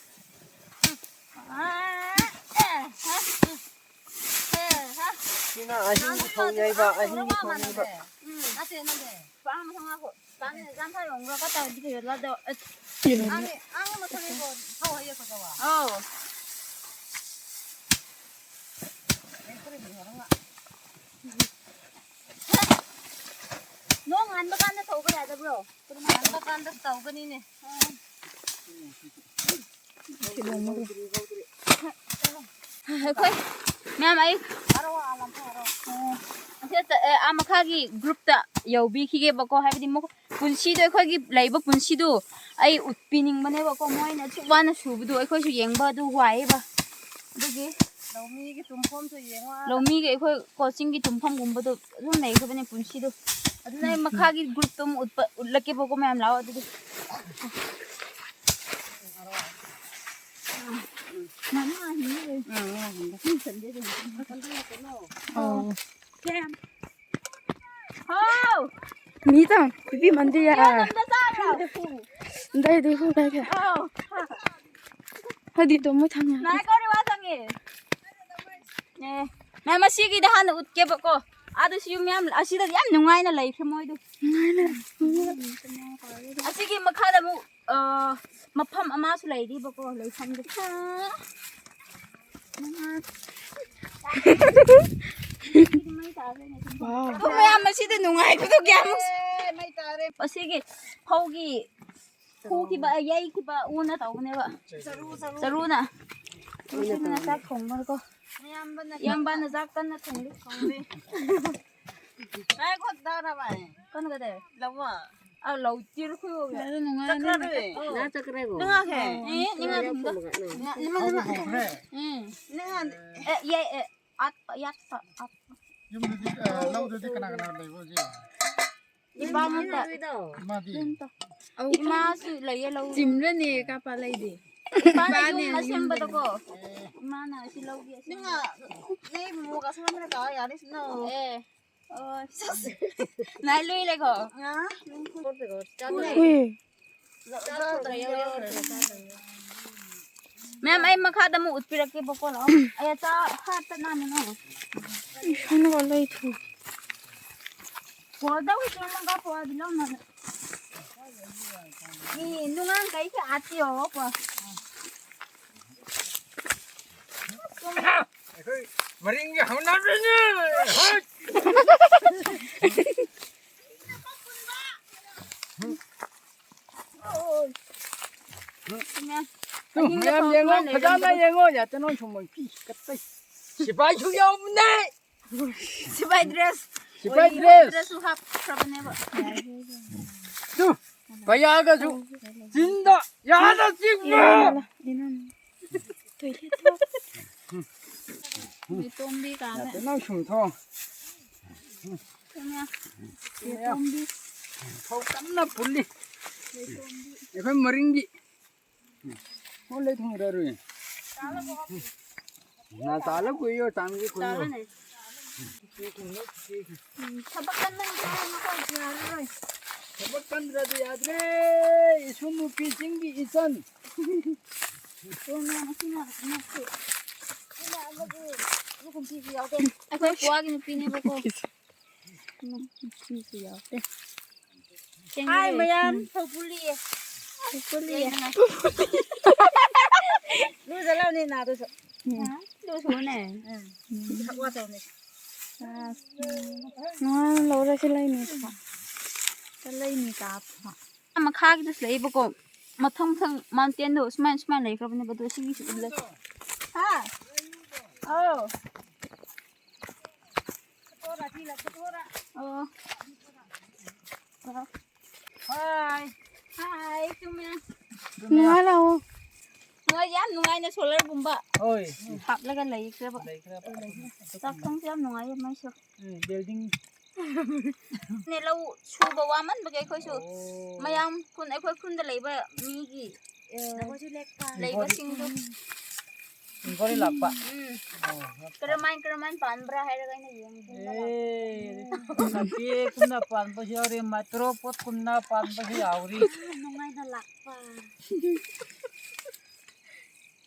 ꯑꯥ, ꯑꯦ, ꯍꯥ, ꯑꯦ, ꯍꯥ꯫ ꯁꯤꯅ ꯑꯍꯤꯡꯒꯤ ꯐꯧ ꯌꯩꯕ, ꯑꯍꯤꯡꯒꯤ ꯐꯧ ꯌꯩꯕ꯫ ꯎꯝ꯫ ꯅꯠꯇꯦ, ꯅꯠꯇꯦ꯫ ꯄꯥꯝꯃ ꯊꯝꯃꯣ꯫ ꯄꯥꯝꯃꯤ ꯖꯥꯝ ꯊꯥꯔꯣꯡꯒ ꯀꯇꯧꯗꯤ ꯀꯩꯔꯣ ꯂꯥꯗꯣ꯫ ꯑꯦ꯫ ꯑꯥꯡꯉꯦ, ꯑꯥꯡꯉꯦ ꯃꯊꯛ ꯂꯩꯀꯣ꯫ ꯐꯧ ꯍꯩꯌꯦꯀꯣ, ꯇꯧꯕ꯫ ꯑꯧ꯫ ꯅꯣꯡ ꯍꯥꯟꯕ ꯀꯥꯟꯗ ꯇꯧꯕ ꯌꯥꯗꯕ꯭ꯔꯣ? ꯍꯥꯟꯕ ꯀꯥꯟꯗ ꯇꯧꯒꯅꯤꯅꯦ꯫ ꯑꯩꯈꯣꯏ ꯃꯌꯥꯝ ꯑꯩ ꯑꯁꯤ ꯑꯥ ꯃꯈꯥꯒꯤ ꯒ꯭ꯔꯨꯞꯇ ꯌꯧꯕꯤꯈꯤꯒꯦꯕꯀꯣ, ꯍꯥꯏꯕꯗꯤ ꯃꯈꯣꯏ ꯄꯨꯟꯁꯤꯗꯣ, ꯑꯩꯈꯣꯏꯒꯤ ꯂꯩꯕ ꯄꯨꯟꯁꯤꯗꯣ ꯑꯩ ꯎꯠꯄꯤꯅꯤꯡꯕꯅꯦꯕꯀꯣ꯫ ꯃꯣꯏꯅ ꯑꯁꯨꯛ ꯋꯥꯅ ꯁꯨꯕꯗꯣ ꯑꯩꯈꯣꯏꯁꯨ ꯌꯦꯡꯕ ꯑꯗꯨ ꯋꯥꯏꯌꯦꯕ꯫ ꯑꯗꯨꯒꯤ ꯂꯧꯃꯤꯒꯤ ꯇꯨꯝꯐꯝꯁꯨ ꯌꯦꯡꯉꯣ꯫ ꯂꯧꯃꯤꯒꯤ ꯑꯩꯈꯣꯏ ꯀꯣꯆꯤꯡꯒꯤ ꯇꯨꯝꯐꯝꯒꯨꯝꯕꯗꯣ ꯑꯗꯨꯝ ꯂꯩꯈ꯭ꯔꯕꯅꯦ ꯄꯨꯟꯁꯤꯗꯣ꯫ ꯑꯗꯨꯅ ꯑꯩ ꯃꯈꯥꯒꯤ ꯒ꯭ꯔꯨꯞꯇꯣ ꯑꯃꯨꯛ ꯎꯠꯄ, ꯎꯠꯂꯛꯀꯦꯕꯀꯣ ꯃꯌꯥꯝ, ꯂꯥꯛꯑꯣ ꯑꯗꯨꯗꯤ꯫ ꯃꯃꯥ ꯍꯤꯡꯉꯦ꯫ ꯑꯥ, ꯃꯃꯥ ꯍꯤꯡꯉꯦ꯫ ꯑꯣ꯫ ꯍꯥꯎ! ꯃꯤ ꯇꯪ, ꯄꯤꯕꯤ ꯃꯟꯗꯤ ꯌꯥ꯫ ꯌꯥ, ꯅꯝꯗ ꯆꯥꯕ꯭ꯔꯣ? ꯗꯥꯏ, ꯗꯥꯏ, ꯍꯨ, ꯗꯥꯏ, ꯗꯥꯏ꯫ ꯑꯥꯎ꯫ ꯍꯥꯏꯗꯤ, ꯑꯗꯨꯝ ꯃꯣꯏ ꯊꯝꯃꯦ꯫ ꯅꯥꯏ ꯀꯧꯔꯤ ꯋꯥ ꯆꯪꯉꯦ꯫ ꯑꯦ, ꯃꯌꯥꯝ ꯑꯁꯤꯒꯤꯗ ꯍꯥꯟꯅ ꯎꯠꯀꯦꯕꯀꯣ꯫ ꯑꯥꯗꯁꯨ ꯌꯨꯝ ꯌꯥꯝ, ꯑꯁꯤꯗ ꯌꯥꯝ ꯅꯨꯡꯉꯥꯏꯅ ꯂꯩꯈ꯭ꯔꯦ ꯃꯣꯏꯗꯣ꯫ ꯅꯨꯡꯉꯥꯏꯅ꯫ ꯑꯁꯤꯒꯤ ꯃꯈꯥꯗ ꯑꯃꯨꯛ, ꯑ, ꯃꯐꯝ ꯑꯃꯁꯨ ꯂꯩꯔꯤꯕꯀꯣ, ꯂꯩꯐꯝꯗꯣ꯫ ꯃꯩ ꯇꯥꯈ꯭ꯔꯦꯅꯦ, ꯁꯨꯝ꯫ ꯋꯥꯎ꯫ ꯑꯩꯈꯣꯏ ꯃꯌꯥꯝ ꯑꯁꯤꯗ ꯅꯨꯡꯉꯥꯏꯕꯗꯣ ꯀꯌꯥꯃꯨꯛ꯫ ꯑꯦ, ꯃꯩ ꯇꯥꯔꯦ꯫ ꯑꯁꯤꯒꯤ ꯐꯧꯒꯤ ꯈꯨꯈꯤꯕ, ꯌꯩꯈꯤꯕ ꯎꯅ ꯇꯧꯕꯅꯦꯕ꯫ ꯆꯔꯨ, ꯆꯔꯨ꯫ ꯆꯔꯨꯅ꯫ ꯆꯔꯨꯅ ꯆꯥꯛ ꯊꯣꯡꯕꯀꯣ꯫ ꯏꯌꯥꯝꯕꯅ ꯆꯥꯛ ꯀꯟꯅ ꯊꯣꯡꯂꯤ꯫ ꯊꯣꯡꯂꯤ꯫ ꯉꯥꯏꯈꯣ, ꯇꯥꯔꯕ ꯑꯩ? ꯀꯟꯅ ꯀꯩꯗꯧ? ꯂꯧꯋꯣ꯫ ꯑꯥ, ꯂꯧ ꯇꯤꯔ ꯈꯨꯏꯌꯣꯒꯦ꯫ ꯑꯗꯨ ꯅꯨꯡꯉꯥꯏꯔꯦ꯫ ꯆꯠꯈ꯭ꯔꯔꯣꯏ꯫ ꯑꯣ꯫ ꯅꯪ ꯆꯠꯈ꯭ꯔꯦꯀꯣ? ꯅꯪ ꯉꯥꯏꯈꯣ꯫ ꯑꯦ, ꯅꯪ ꯉꯥꯏꯈꯣ꯫ ꯅꯪ ꯉꯥꯏꯈꯣ꯫ ꯍꯧꯈ꯭ꯔꯦ꯫ ꯎꯝ꯫ ꯅꯪ ꯉꯥꯏꯈꯣ꯫ ꯑꯦ, ꯌꯥꯏ, ꯑꯦ꯫ ꯑꯠ-, ꯌꯥꯠꯄ, ꯑꯠ-꯫ ꯌꯨꯝꯗꯗꯤ, ꯑ, ꯂꯧꯗꯗꯤ ꯀꯅꯥ ꯀꯅꯥ ꯂꯩꯕ ꯍꯧꯖꯤꯛ? ꯏꯄꯥ ꯉꯥꯛꯇ꯫ ꯏꯃꯥꯗꯤ? ꯏꯃꯥꯁꯨ ꯂꯩꯌꯦ ꯂꯧ꯫ ꯆꯤꯝꯂꯅꯦ ꯀꯥꯄꯥ ꯂꯩꯗꯤ꯫ ꯏꯄꯥꯅ ꯏꯄꯥꯅꯦ ꯌꯨꯝ ꯌꯨꯝ ꯑꯁꯦꯝꯕꯗꯀꯣ꯫ ꯂꯩ꯫ ꯏꯃꯥꯅ ꯑꯁꯤ ꯂꯧꯒꯦ ꯑꯁꯤ ꯅꯪ ꯂꯧꯒꯦ꯫ ꯅꯪ ꯃꯣꯒ ꯁꯥꯟꯅꯔꯒ ꯌꯥꯔꯦ ꯁꯤꯅ꯫ ꯑꯦ꯫ ꯑꯣ, ꯁꯁ꯫ ꯅꯥꯏ ꯂꯨꯏ ꯂꯩꯀꯣ꯫ ꯉꯥ? ꯎꯏ꯫ ꯃꯦꯝ, ꯑꯩ ꯃꯈꯥꯗ ꯑꯃꯨꯛ ꯎꯠꯄꯤꯔꯛꯀꯦꯕꯀꯣ, ꯂꯥꯛꯑꯣ꯫ ꯑꯩ ꯑꯆꯥ ꯍꯥꯠꯇ ꯅꯥꯟꯅ ꯅꯪ꯫ ꯏꯁꯥꯅ ꯂꯩ ꯊꯨ꯫ ꯐꯣꯟꯗ ꯎꯏ ꯆꯨꯝꯃꯒ ꯐꯣꯟꯗꯤ ꯂꯧꯅ꯫ ꯏ, ꯅꯨꯡꯉꯥꯡ ꯀꯩ ꯀꯩ ꯑꯥꯇꯤ ꯌꯣ ꯀꯣ꯫ ꯑꯩꯈꯣꯏ ꯃꯔꯤꯡꯒꯤ ꯍꯧꯅꯕꯤꯅꯤ꯫ ꯍꯣꯏ꯫ ꯇꯨ, ꯃꯌꯥꯝ ꯌꯦꯡꯉꯣ, ꯐꯖꯅ ꯌꯦꯡꯉꯣ, ꯌꯥꯇꯅꯣ ꯁꯨꯝꯃꯣꯏ ꯄꯤ, ꯀꯠꯇꯩ꯫ ꯁꯤꯐꯥꯏꯁꯨ ꯌꯥꯎꯕꯅꯦ꯫ ꯁꯤꯐꯥꯏ ꯗ꯭ꯔꯦꯁ꯫ ꯁꯤꯐꯥꯏ ꯑꯣꯏ, ꯗ꯭ꯔꯦꯁ꯫ ꯗ꯭ꯔꯦꯁꯁꯨ ꯍꯥꯞꯈ꯭ꯔꯕꯅꯦꯕ꯫ ꯇꯨ, ꯄꯩꯌꯥꯒꯁꯨ ꯆꯤꯟꯗ ꯌꯥꯗ ꯆꯤꯛꯄ꯫ ꯃꯩꯇꯣꯝꯕꯤ ꯀꯥꯅ꯫ ꯅꯪ ꯁꯨꯝ ꯊꯣꯡ꯫ ꯀꯩꯅꯣ? ꯃꯩꯇꯣꯝꯕꯤ꯫ ꯐꯧ ꯀꯟꯅ ꯄꯨꯜꯂꯤ꯫ ꯃꯩꯇꯣꯝꯕꯤ꯫ ꯑꯩꯈꯣꯏ ꯃꯔꯤꯡꯒꯤ꯫ ꯍꯣ ꯂꯩ ꯊꯣꯡꯔꯔꯣꯏ꯫ ꯅꯥ ꯆꯥꯂ ꯀꯨꯏꯌꯣ, ꯆꯥꯡꯒꯤ ꯀꯨꯏꯌꯣ꯫ ꯆꯥꯂꯅꯦ꯫ ꯎꯝ, ꯊꯕꯛ ꯀꯟꯃꯟꯈ꯭ꯔꯦ, ꯅꯈꯣꯏ ꯌꯥꯔꯔꯣꯏ꯫ ꯊꯕꯛ ꯀꯟꯗ꯭ꯔꯗꯤ ꯌꯥꯗ꯭ꯔꯦ, ꯏꯁꯨ ꯅꯨꯄꯤꯁꯤꯡꯒꯤ ꯏꯆꯟ꯫ ꯀꯩꯅꯣ, ꯃꯁꯤꯅ ꯅꯠꯇꯦ꯫ ꯑꯩꯈꯣꯏ ꯄꯨꯋꯥꯒꯤ ꯅꯨꯄꯤꯅꯦꯕꯀꯣ꯫ ꯎꯝ, ꯅꯨꯄꯤꯁꯨ ꯌꯥꯎꯗꯦ꯫ ꯍꯥꯏ, ꯃꯌꯥꯝ ꯐꯧ ꯄꯨꯜꯂꯤꯌꯦ꯫ ꯐꯧ ꯄꯨꯜꯂꯤꯌꯦ꯫ ꯂꯨꯖ ꯂꯥꯎꯅꯦ ꯅꯥꯗꯨꯁꯨ꯫ ꯎꯝ꯫ ꯂꯨꯖ ꯂꯥꯎꯅꯦ꯫ ꯎꯝ꯫ ꯊꯛ ꯋꯥ ꯇꯧꯅꯦ꯫ ꯑꯁ꯫ ꯉꯔꯥꯡ ꯂꯧꯔ ꯁꯤ ꯂꯩꯅꯤ ꯊꯥ꯫ ꯁꯤ ꯂꯩꯅꯤ ꯀꯥꯞ ꯊꯥ꯫ ꯃꯈꯥꯒꯤꯗꯨꯁꯨ ꯂꯩꯕꯀꯣ꯫ ꯃꯊꯪ ꯃꯊꯪ mountain ꯗꯣ ꯁꯨꯃꯥꯏꯅ ꯁꯨꯃꯥꯏꯅ ꯂꯩꯈ꯭ꯔꯕꯅꯦꯕ, ꯑꯗꯣ ꯁꯤꯒꯤꯁꯨ ꯎꯠꯂꯦ꯫ ꯍꯥ? ꯑꯧ꯫ ꯑꯣ꯫ ꯍꯥꯏ꯫ ꯍꯥꯏ, ꯆꯨꯝꯃꯦ꯫ ꯅꯨꯡꯉꯥꯏ ꯂꯥꯛꯑꯣ꯫ ꯅꯣꯏ ꯌꯥꯝ ꯅꯨꯡꯉꯥꯏꯅ solarꯒꯨꯝꯕ ꯍꯣꯏ꯫ ꯍꯥꯞꯂꯒ ꯂꯩꯈ꯭ꯔꯦꯕ꯫ ꯂꯩꯈ꯭ꯔꯦꯕ꯫ ꯆꯥꯛ ꯊꯣꯡꯁꯨ ꯌꯥꯝ ꯅꯨꯡꯉꯥꯏꯌꯦ ꯃꯩꯁꯨ꯫ ꯎꯝ, building꯫ ꯅꯦ, ꯂꯧ ꯁꯨꯕ ꯋꯥꯃꯟꯕꯒꯤ ꯑꯩꯈꯣꯏꯁꯨ ꯑꯣ꯫ ꯃꯌꯥꯝ ꯈꯨꯟ, ꯑꯩꯈꯣꯏ ꯈꯨꯟꯗ ꯂꯩꯕ ꯃꯤꯒꯤ, ꯑꯦ, ꯂꯩꯕꯁꯤꯡꯗꯨ ꯏꯟꯀ꯭ꯋꯥꯏꯔꯤ ꯂꯥꯛꯄ꯫ ꯎꯝ꯫ ꯑꯣ, ꯌꯥꯝ ꯐꯔꯦ꯫ ꯀꯔꯝꯍꯥꯏ, ꯀꯔꯝꯍꯥꯏ ꯄꯥꯟꯕ꯭ꯔꯥ ꯍꯥꯏꯔꯒ ꯑꯩꯅ ꯌꯦꯡꯕ ꯑꯦ, ꯅꯥꯄꯤ ꯀꯨꯝꯅ ꯄꯥꯟꯕꯁꯨ ꯌꯥꯎꯔꯤ, ꯃꯥꯏꯀ꯭ꯔꯣ ꯄꯣꯠ ꯀꯨꯝꯅ ꯄꯥꯟꯕꯁꯨ ꯌꯥꯎꯔꯤ꯫ ꯅꯨꯡꯉꯥꯏꯅ ꯂꯥꯛꯄ꯫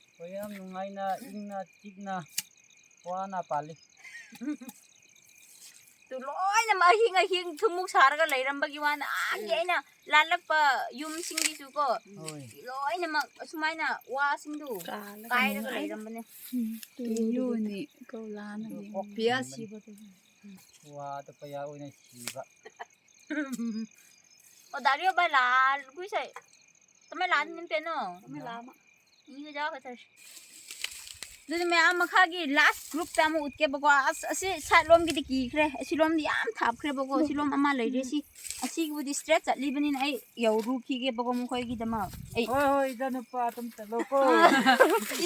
ꯑꯩꯈꯣꯏ ꯌꯥꯝ ꯅꯨꯡꯉꯥꯏꯅ, ꯏꯪꯅ, ꯆꯤꯛꯅ, ꯋꯥꯅ ꯄꯥꯜꯂꯤ꯫ ꯇꯨ ꯂꯣꯏꯅꯃꯛ ꯑꯍꯤꯡ ꯑꯍꯤꯡ ꯊꯨꯝꯃꯨꯛ ꯁꯥꯔꯒ ꯂꯩꯔꯝꯕꯒꯤ ꯋꯥꯅ, ꯑꯥꯒꯤ ꯑꯩꯅ ꯂꯥꯜꯂꯛꯄ ꯌꯨꯝꯁꯤꯡꯒꯤꯁꯨꯀꯣ, ꯍꯣꯏ꯫ ꯂꯣꯏꯅꯃꯛ ꯑꯁꯨꯃꯥꯏꯅ ꯋꯥꯁꯤꯡꯗꯨ ꯀꯥꯏꯔꯒ ꯂꯩꯔꯝꯕꯅꯦ꯫ ꯎꯝ, ꯇꯨ ꯌꯨꯅꯤ ꯀꯧꯂꯥꯅ ꯑꯗꯨ ꯌꯦꯡꯉꯤ꯫ ꯄꯤꯌꯥ ꯁꯤꯕꯗꯨ꯫ ꯋꯥꯗ ꯄꯩꯌꯥ ꯑꯣꯏꯅ ꯁꯤꯕ꯫ ꯑꯣ, ꯗꯥꯔꯤꯌꯣ ꯕꯥꯏ ꯂꯥꯜ ꯀꯨꯏꯁꯦ꯫ ꯇꯃꯦ ꯂꯥꯟ ꯅꯤꯝ ꯄꯦꯅꯣ꯫ ꯇꯃꯦ ꯂꯥꯃ꯫ ꯏꯒ ꯖꯥꯒ ꯆꯠꯁꯤ꯫ ꯑꯗꯨꯗꯤ ꯃꯌꯥꯝ ꯃꯈꯥꯒꯤ last groupꯇ ꯑꯃꯨꯛ ꯎꯠꯀꯦꯕꯀꯣ꯫ ꯑꯁ, ꯑꯁꯤ side ꯂꯣꯝꯒꯤꯗꯤ ꯀꯤꯈ꯭ꯔꯦ꯫ ꯑꯁꯤ ꯂꯣꯝꯗꯤ ꯌꯥꯝ ꯊꯥꯞꯈ꯭ꯔꯦꯕꯀꯣ꯫ ꯁꯤ ꯂꯣꯝ ꯑꯃ ꯂꯩꯔꯦ꯫ ꯁꯤ, ꯑꯁꯤꯒꯤꯕꯨꯗꯤ straight ꯆꯠꯂꯤꯕꯅꯤꯅ ꯑꯩ ꯌꯧꯔꯨꯈꯤꯒꯦꯕꯀꯣ ꯃꯈꯣꯏꯒꯤꯗꯃꯛ꯫ ꯑꯩ ꯍꯣꯏ, ꯍꯣꯏ, ꯏꯆꯥꯅꯨꯄꯥ ꯑꯗꯨꯝ ꯆꯠꯂꯣꯀꯣ꯫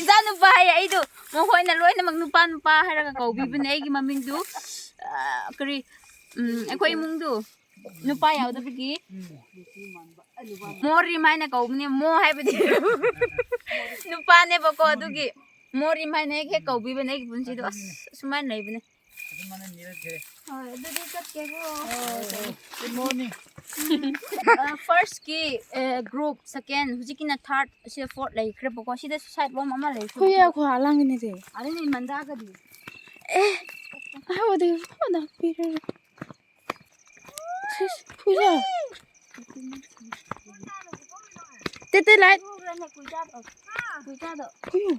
ꯏꯆꯥꯅꯨꯄꯥ ꯍꯥꯏꯌꯦ ꯑꯩꯗꯣ꯫ ꯃꯈꯣꯏꯅ ꯂꯣꯏꯅꯃꯛ ꯅꯨꯄꯥ, ꯅꯨꯄꯥ ꯍꯥꯏꯔꯒ ꯀꯧꯕꯤꯕꯅꯦ ꯑꯩꯒꯤ ꯃꯃꯤꯡꯗꯨ꯫ ꯑ, ꯀꯔꯤ, ꯎꯝ, ꯑꯩꯈꯣꯏ ꯏꯃꯨꯡꯗꯨ ꯅꯨꯄꯥ ꯌꯥꯎꯗꯕꯒꯤ ꯃꯣꯔꯤꯝ ꯍꯥꯏꯅ ꯀꯧꯕꯅꯦ꯫ ꯃꯣ ꯍꯥꯏꯕꯗꯤ ꯅꯨꯄꯥꯅꯦꯕꯀꯣ, ꯑꯗꯨꯒꯤ ꯃꯣꯔꯤꯝ ꯍꯥꯏꯅ ꯍꯦꯛ ꯍꯦꯛ ꯀꯧꯕꯤꯕꯅꯦ꯫ ꯑꯩꯒꯤ ꯄꯨꯟꯁꯤꯗꯣ ꯑꯁ, ꯑꯁꯨꯃꯥꯏꯅ ꯂꯩꯕꯅꯦ꯫ ꯍꯣꯏ, ꯑꯗꯨꯗꯤ ꯆꯠꯀꯦꯀꯣ꯫ Good morning. ꯑ, firstꯀꯤ, ꯑ, group, second, ꯍꯧꯖꯤꯛꯀꯤꯅ third, ꯑꯁꯤꯗ fourth ꯂꯩꯈ꯭ꯔꯦꯕꯀꯣ꯫ ꯁꯤꯗ side ꯂꯣꯝ ꯑꯃ ꯂꯩꯈ꯭ꯔꯦ꯫ ꯍꯨꯏ ꯑꯩꯈꯣꯏ ꯍꯥꯂꯥꯡꯒꯤꯅꯦ ꯁꯦ꯫ ꯑꯗꯨꯅꯦ ꯃꯟꯗꯥꯒꯗꯤ꯫ ꯑꯦ, ꯑꯍꯥꯎꯕꯗꯤ ꯐꯖꯅ ꯄꯤꯔꯦ꯫ ꯁꯤꯁ, ꯍꯨꯏꯁꯦ꯫ ꯇꯦ, ꯇꯦ, light꯫ ꯍꯨꯏꯌꯨ꯫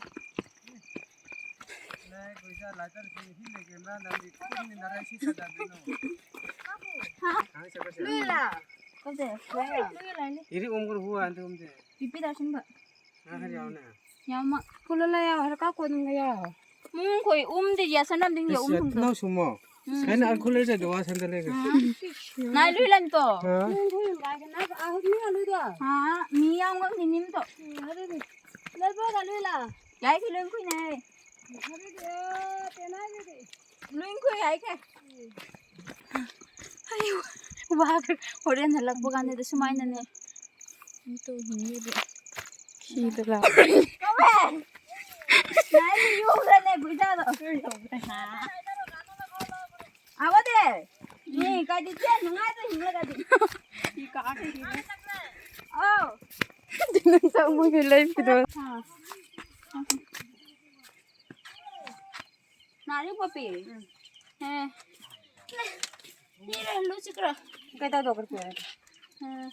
ꯍꯥ? ꯂꯨꯏꯂꯥ꯫ ꯀꯗꯦ? ꯂꯨꯏꯂꯥ ꯂꯤ꯫ ꯏꯔꯤ ꯎꯝꯒꯔ ꯍꯨꯋꯥ ꯑꯟꯗꯦ ꯎꯝꯗꯦ꯫ ꯄꯤꯄꯤ ꯗꯥꯁꯤꯟꯕ꯫ ꯅꯪ ꯍꯔꯤ ꯌꯥꯎꯅꯦ꯫ ꯌꯥꯎꯃ꯫ ꯐꯨꯂ ꯂꯩ ꯌꯥꯎ, ꯍꯔ ꯀꯥ ꯀꯣꯟꯒ ꯌꯥꯎ꯫ ꯃꯨꯡ ꯈꯣꯏ ꯎꯝꯗꯤ ꯌꯥꯁꯟ ꯅꯝꯗꯤꯡ ꯌꯥ ꯎꯝ ꯊꯨꯡ ꯅꯧ ꯁꯨꯃꯣ꯫ ꯎꯝ꯫ ꯁꯥꯏꯅ ꯑꯪꯈꯨꯜ ꯂꯩꯔ ꯆꯠꯗꯣ ꯋꯥ ꯁꯟꯗ ꯂꯩꯔ꯫ ꯅꯥꯏ ꯂꯨꯏ ꯂꯟꯇꯣ꯫ ꯍꯥ? ꯃꯨꯡ ꯈꯣꯏ ꯎꯝ ꯕꯥꯏ ꯅꯥ ꯑꯍꯨꯝ ꯃꯤ ꯑꯂꯨꯏꯗꯣ꯫ ꯍꯥ? ꯃꯤ ꯌꯥꯝ ꯉꯝꯗꯤ ꯅꯤꯝꯇꯣ꯫ ꯎꯝ, ꯑꯗꯨꯗꯤ꯫ ꯂꯩꯕꯣ ꯂꯨꯏ ꯂꯥ꯫ ꯌꯥꯏ ꯈꯤ ꯂꯨꯏ ꯈꯨꯏꯅꯦ꯫ ꯑꯗꯨꯗꯤ, ꯑꯣ, ꯇꯦꯅꯥꯏ ꯑꯗꯨꯗꯤ꯫ ꯂꯨꯏ ꯈꯨꯏ ꯌꯥꯏ ꯈꯦ꯫ ꯑꯩ ꯋꯥꯈ꯭ꯔꯦ꯫ ꯍꯣꯔꯦꯟ ꯍꯜꯂꯛꯄ ꯀꯥꯟꯗꯗꯤ ꯁꯨꯃꯥꯏꯅꯅꯦ꯫ ꯁꯤꯗ ꯂꯥꯛꯑꯣ꯫ ꯀꯧꯋꯦ꯫ ꯅꯥꯏ ꯌꯣꯛꯈ꯭ꯔꯅꯦ ꯒꯨꯏꯗꯥꯗꯣ꯫ ꯑꯋꯥꯗꯦ꯫ ꯃꯤ ꯀꯥꯏꯗꯤ ꯆꯦ ꯅꯨꯡꯉꯥꯏꯗ ꯍꯤꯡꯂꯒꯗꯤ꯫ ꯑꯧ꯫ ꯅꯪ ꯆꯪꯕꯒꯤ ꯂꯩꯕꯗꯣ꯫ ꯅꯥꯔꯤ ꯄꯣꯄꯤ꯫ ꯎꯝ꯫ ꯑꯦ꯫ ꯅꯤꯔꯦ ꯂꯨꯆꯤꯀ꯭ꯔꯣ꯫ ꯀꯩꯗꯧꯗꯧ ꯀꯔꯤ ꯄꯤꯔꯒꯦ? ꯑꯦ꯫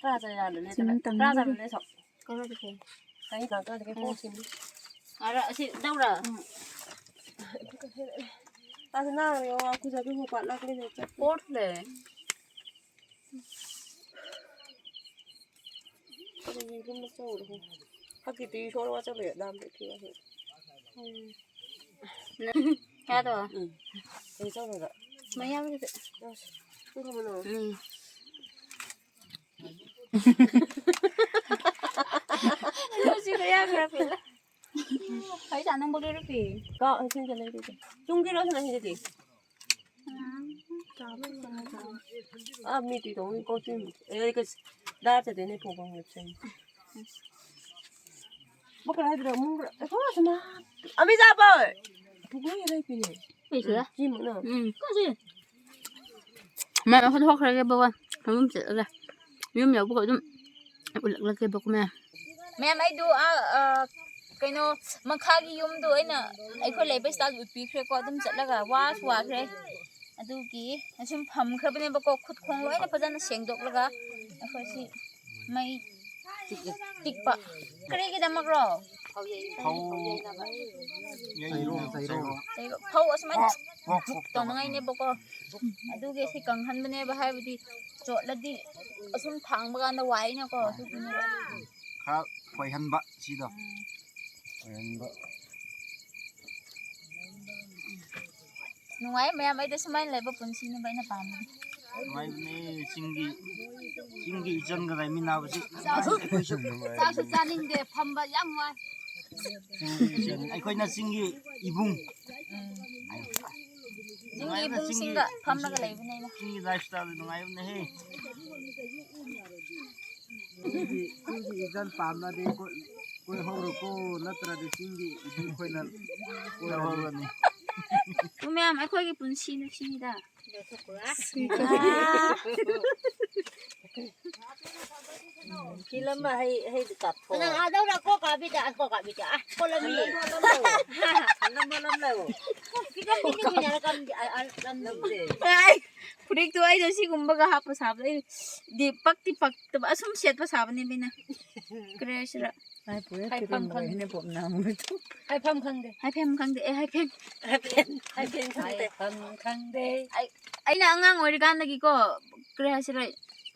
ꯇꯔꯥ ꯆꯥ ꯌꯥꯜꯂꯨꯅꯦ, ꯁꯤ ꯅꯪ ꯇꯔꯥ ꯆꯥ ꯇꯝꯕꯤꯔꯤ꯫ ꯂꯨꯅꯦ ꯁꯣ꯫ ꯀꯔꯤ ꯄꯤꯔꯒꯦ? ꯀꯩ ꯀꯥꯡ ꯀꯥꯗꯒꯦ ꯎꯝ꯫ ꯀꯣꯛ ꯁꯤꯟꯕꯤ꯫ ꯑꯔ ꯑꯁꯤ ꯂꯧꯔ? ꯎꯝ꯫ ꯑꯗꯨ ꯅꯥꯔꯦ, ꯋꯥ ꯈꯨꯖꯥ ꯄꯤꯕ ꯄꯥꯠ ꯂꯥꯛꯂꯦ ꯆꯠ꯫ ꯄꯣꯠꯂꯦ꯫ ꯀꯔꯤꯒꯨꯝꯕ ꯇꯧꯔꯦ꯫ ꯍꯛꯆꯤꯠꯇꯤ ꯏꯁꯣꯔ ꯋꯥꯆꯜꯂꯦ ꯗꯥꯝ ꯆꯠꯈꯤꯕ ꯍꯦꯛ꯫ ꯎꯝ꯫ ꯌꯥꯗꯣ? ꯎꯝ꯫ ꯀꯔꯤ ꯇꯧꯔꯒ? ꯃꯌꯥꯝꯒꯤꯗ꯫ ꯑꯁ, ꯄꯨꯡ ꯀꯌꯥꯅꯣ? ꯎꯝ꯫ ꯂꯨꯁꯤ ꯀꯌꯥ ꯈꯔ ꯄꯤꯔꯦ꯫ ꯄꯩꯁꯥ ꯅꯪ ꯕꯣꯂꯦꯔꯣ ꯄꯤ꯫ ꯀꯥ, ꯑꯁꯤꯗ ꯂꯩꯔꯦ꯫ ꯇꯨꯡꯒꯤꯔꯣ ꯁꯤꯅ ꯁꯤꯗꯗꯤ? ꯑꯥ, ꯃꯤ ꯇꯨꯏ ꯇꯧ, ꯃꯤ ꯀꯣ ꯇꯨꯏ꯫ ꯑꯦ, ꯀꯁ, ꯗꯥ ꯆꯠꯇꯣꯏꯅꯦ, ꯐꯣꯟ ꯀꯣ ꯉꯁꯤ꯫ ꯕꯀꯔ ꯍꯥꯏꯗ꯭ꯔꯣ, ꯃꯨꯡꯒ꯭ꯔ-, ꯑꯦ, ꯀꯣ ꯁꯤꯅ꯫ ꯑꯃꯤ ꯆꯥꯕ꯫ ꯄꯨꯡ ꯂꯩ ꯄꯤꯅꯦ꯫ ꯄꯩꯁꯥ? ꯁꯤ ꯃꯨꯛꯅ꯫ ꯎꯝ, ꯀꯣ ꯁꯤ꯫ ꯃꯌꯥꯝ ꯑꯩꯈꯣꯏ ꯊꯣꯛꯈ꯭ꯔꯒꯦ ꯕꯕꯥ꯫ ꯌꯨꯝ ꯆꯠꯂꯒꯦ꯫ ꯌꯨꯝ ꯌꯧꯕꯒ ꯑꯗꯨꯝ ꯎꯠꯂꯛꯂꯒꯦꯕꯀꯣ ꯃꯌꯥꯝ꯫ ꯃꯌꯥꯝ ꯑꯩꯗꯣ, ꯑꯥ, ꯑꯥ, ꯀꯩꯅꯣ, ꯃꯈꯥꯒꯤ ꯌꯨꯝꯗꯣ ꯑꯩꯅ ꯑꯩꯈꯣꯏ ꯂꯩꯕ ꯁ꯭ꯇꯥꯏꯜ ꯎꯠꯄꯤꯈ꯭ꯔꯦꯀꯣ꯫ ꯑꯗꯨꯝ ꯆꯠꯂꯒ ꯋꯥꯁꯨ ꯋꯥꯈ꯭ꯔꯦ꯫ ꯑꯗꯨꯒꯤ ꯑꯁꯨꯝ ꯐꯝꯈ꯭ꯔꯕꯅꯦꯕꯀꯣ꯫ ꯈꯨꯠ ꯈꯣꯡ ꯂꯣꯏꯅ ꯐꯖꯅ ꯁꯦꯡꯗꯣꯛꯂꯒ ꯑꯩꯈꯣꯏ ꯁꯤ ꯃꯩ ꯇꯤꯛꯄ꯫ ꯀꯔꯤꯒꯤꯗꯃꯛꯔꯣ? ꯐꯧ ꯌꯩꯔꯣ, ꯆꯩꯔꯣ꯫ ꯆꯩꯔꯣ꯫ ꯐꯧ ꯑꯁꯨꯃꯥꯏꯅ ꯄꯣꯛ ꯄꯣꯛ ꯇꯧꯕ꯫ ꯇꯧꯅꯉꯥꯏꯅꯦꯕꯀꯣ꯫ ꯑꯗꯨꯒꯤ ꯁꯤ ꯀꯪꯍꯟꯕꯅꯦꯕ, ꯍꯥꯏꯕꯗꯤ ꯆꯣꯠꯂꯗꯤ ꯑꯁꯨꯝ ꯊꯥꯡꯕ ꯀꯥꯟꯗ ꯋꯥꯏꯅꯀꯣ, ꯑꯗꯨꯒꯤꯅꯦꯕ꯫ ꯈꯔ ꯈꯣꯏꯍꯟꯕ ꯁꯤꯗꯣ꯫ ꯎꯝ꯫ ꯑꯣꯏꯍꯟꯕ꯫ ꯅꯨꯡꯉꯥꯏ ꯃꯌꯥꯝ, ꯑꯩꯗꯤ ꯁꯨꯃꯥꯏꯅ ꯂꯩꯕ ꯄꯨꯟꯁꯤꯅꯦꯕ ꯑꯩꯅ ꯄꯥꯝꯕꯗꯤ꯫ ꯅꯨꯡꯉꯥꯏꯕꯅꯦ ꯆꯤꯡꯒꯤ, ꯆꯤꯡꯒꯤ ꯏꯆꯟꯒ ꯂꯩꯃꯤꯟꯅꯕꯁꯤ꯫ ꯆꯥꯛꯁꯨ, ꯆꯥꯛꯁꯨ ꯆꯥꯅꯤꯡꯗꯦ, ꯐꯝꯕ ꯌꯥꯝ ꯋꯥꯏ꯫ ꯆꯤꯡꯒꯤ ꯏꯆꯟ, ꯑꯩꯈꯣꯏꯅ ꯆꯤꯡꯒꯤ ꯏꯕꯨꯡ꯫ ꯎꯝ꯫ ꯆꯤꯡꯒꯤ ꯅꯨꯡꯉꯥꯏꯕꯅ ꯏꯕꯨꯡꯁꯤꯡꯒ ꯆꯤꯡꯒꯤ, ꯐꯝꯂꯒ ꯂꯩꯕꯅꯦ ꯑꯩꯅ꯫ ꯆꯤꯡꯒꯤ lifestyle ꯅꯨꯡꯉꯥꯏꯕꯅꯦꯍꯦ꯫ ꯆꯤꯡꯒꯤ, ꯆꯤꯡꯒꯤ ꯏꯆꯟ ꯄꯥꯝꯂꯗꯤ ꯀꯣꯏ-, ꯀꯣꯏꯍꯧꯔꯣꯀꯣ, ꯅꯠꯇ꯭ꯔꯗꯤ ꯆꯤꯡꯒꯤ ꯏꯕꯨꯡ ꯈꯣꯏꯅ ꯀꯣꯏꯍꯧꯔꯅꯤ꯫ ꯂꯧꯍꯧꯔꯅꯤ꯫ ꯃꯌꯥꯝ ꯑꯩꯈꯣꯏꯒꯤ ꯄꯨꯟꯁꯤ ꯅꯨꯡꯁꯤꯅꯤꯗ꯫ ꯐꯤꯂꯝ ꯍꯩ, ꯍꯩ ꯀꯥꯞꯊꯣꯛ꯫ ꯅꯪ ꯑꯥꯗꯧꯔ ꯀꯣ ꯀꯥꯕꯤꯗ, ꯑ, ꯀꯣ ꯀꯥꯕꯤꯗ, ꯑ, ꯀꯣ ꯂꯝꯕꯤ꯫ ꯐꯤꯂꯝ ꯂꯝꯂꯧ꯫ ꯐꯤꯂꯝ ꯂꯝꯂꯧ꯫ ꯐꯤꯂꯝ ꯃꯤꯅ ꯀꯨꯏꯅ ꯀꯝ-, ꯑ, ꯑ, ꯂꯝꯗꯦ꯫ ꯂꯝꯗꯦ꯫ ꯑꯩ ꯐꯨꯔꯤꯠꯇꯨ ꯑꯩꯗꯣ ꯁꯤꯒꯨꯝꯕꯒ ꯍꯥꯞꯄ ꯁꯥꯕꯗ ꯑꯩꯗꯤ ꯄꯛꯇꯤ ꯄꯛꯇꯕ, ꯑꯁꯨꯝ ꯁꯦꯠꯄ ꯁꯥꯕꯅꯦ ꯃꯤꯅ꯫ ꯀꯔꯤ ꯍꯥꯏꯁꯤꯔ? ꯍꯥꯏ ꯄꯨꯔꯦ ꯍꯥꯏꯐꯝ ꯐꯤꯔꯣꯟꯒ ꯈꯪꯗꯦ꯫ ꯍꯦꯟꯅ ꯄꯣꯞꯅ ꯑꯃꯨꯛ꯫ ꯍꯥꯏꯐꯝ ꯈꯪꯗꯦ꯫ ꯍꯥꯏꯐꯦꯝ ꯈꯪꯗꯦ, ꯑꯦ, ꯍꯥꯏꯐꯦꯝ꯫ ꯍꯥꯏꯐꯦꯝ, ꯍꯥꯏꯐꯦꯝ ꯈꯪꯗꯦ꯫ ꯍꯥꯏꯐꯝ ꯈꯪꯗꯦ꯫ ꯑꯩ, ꯑꯩꯅ ꯑꯉꯥꯡ ꯑꯣꯏꯔꯤꯀꯥꯟꯗꯒꯤꯀꯣ, ꯀꯔꯤ ꯍꯥꯏꯁꯤꯔ,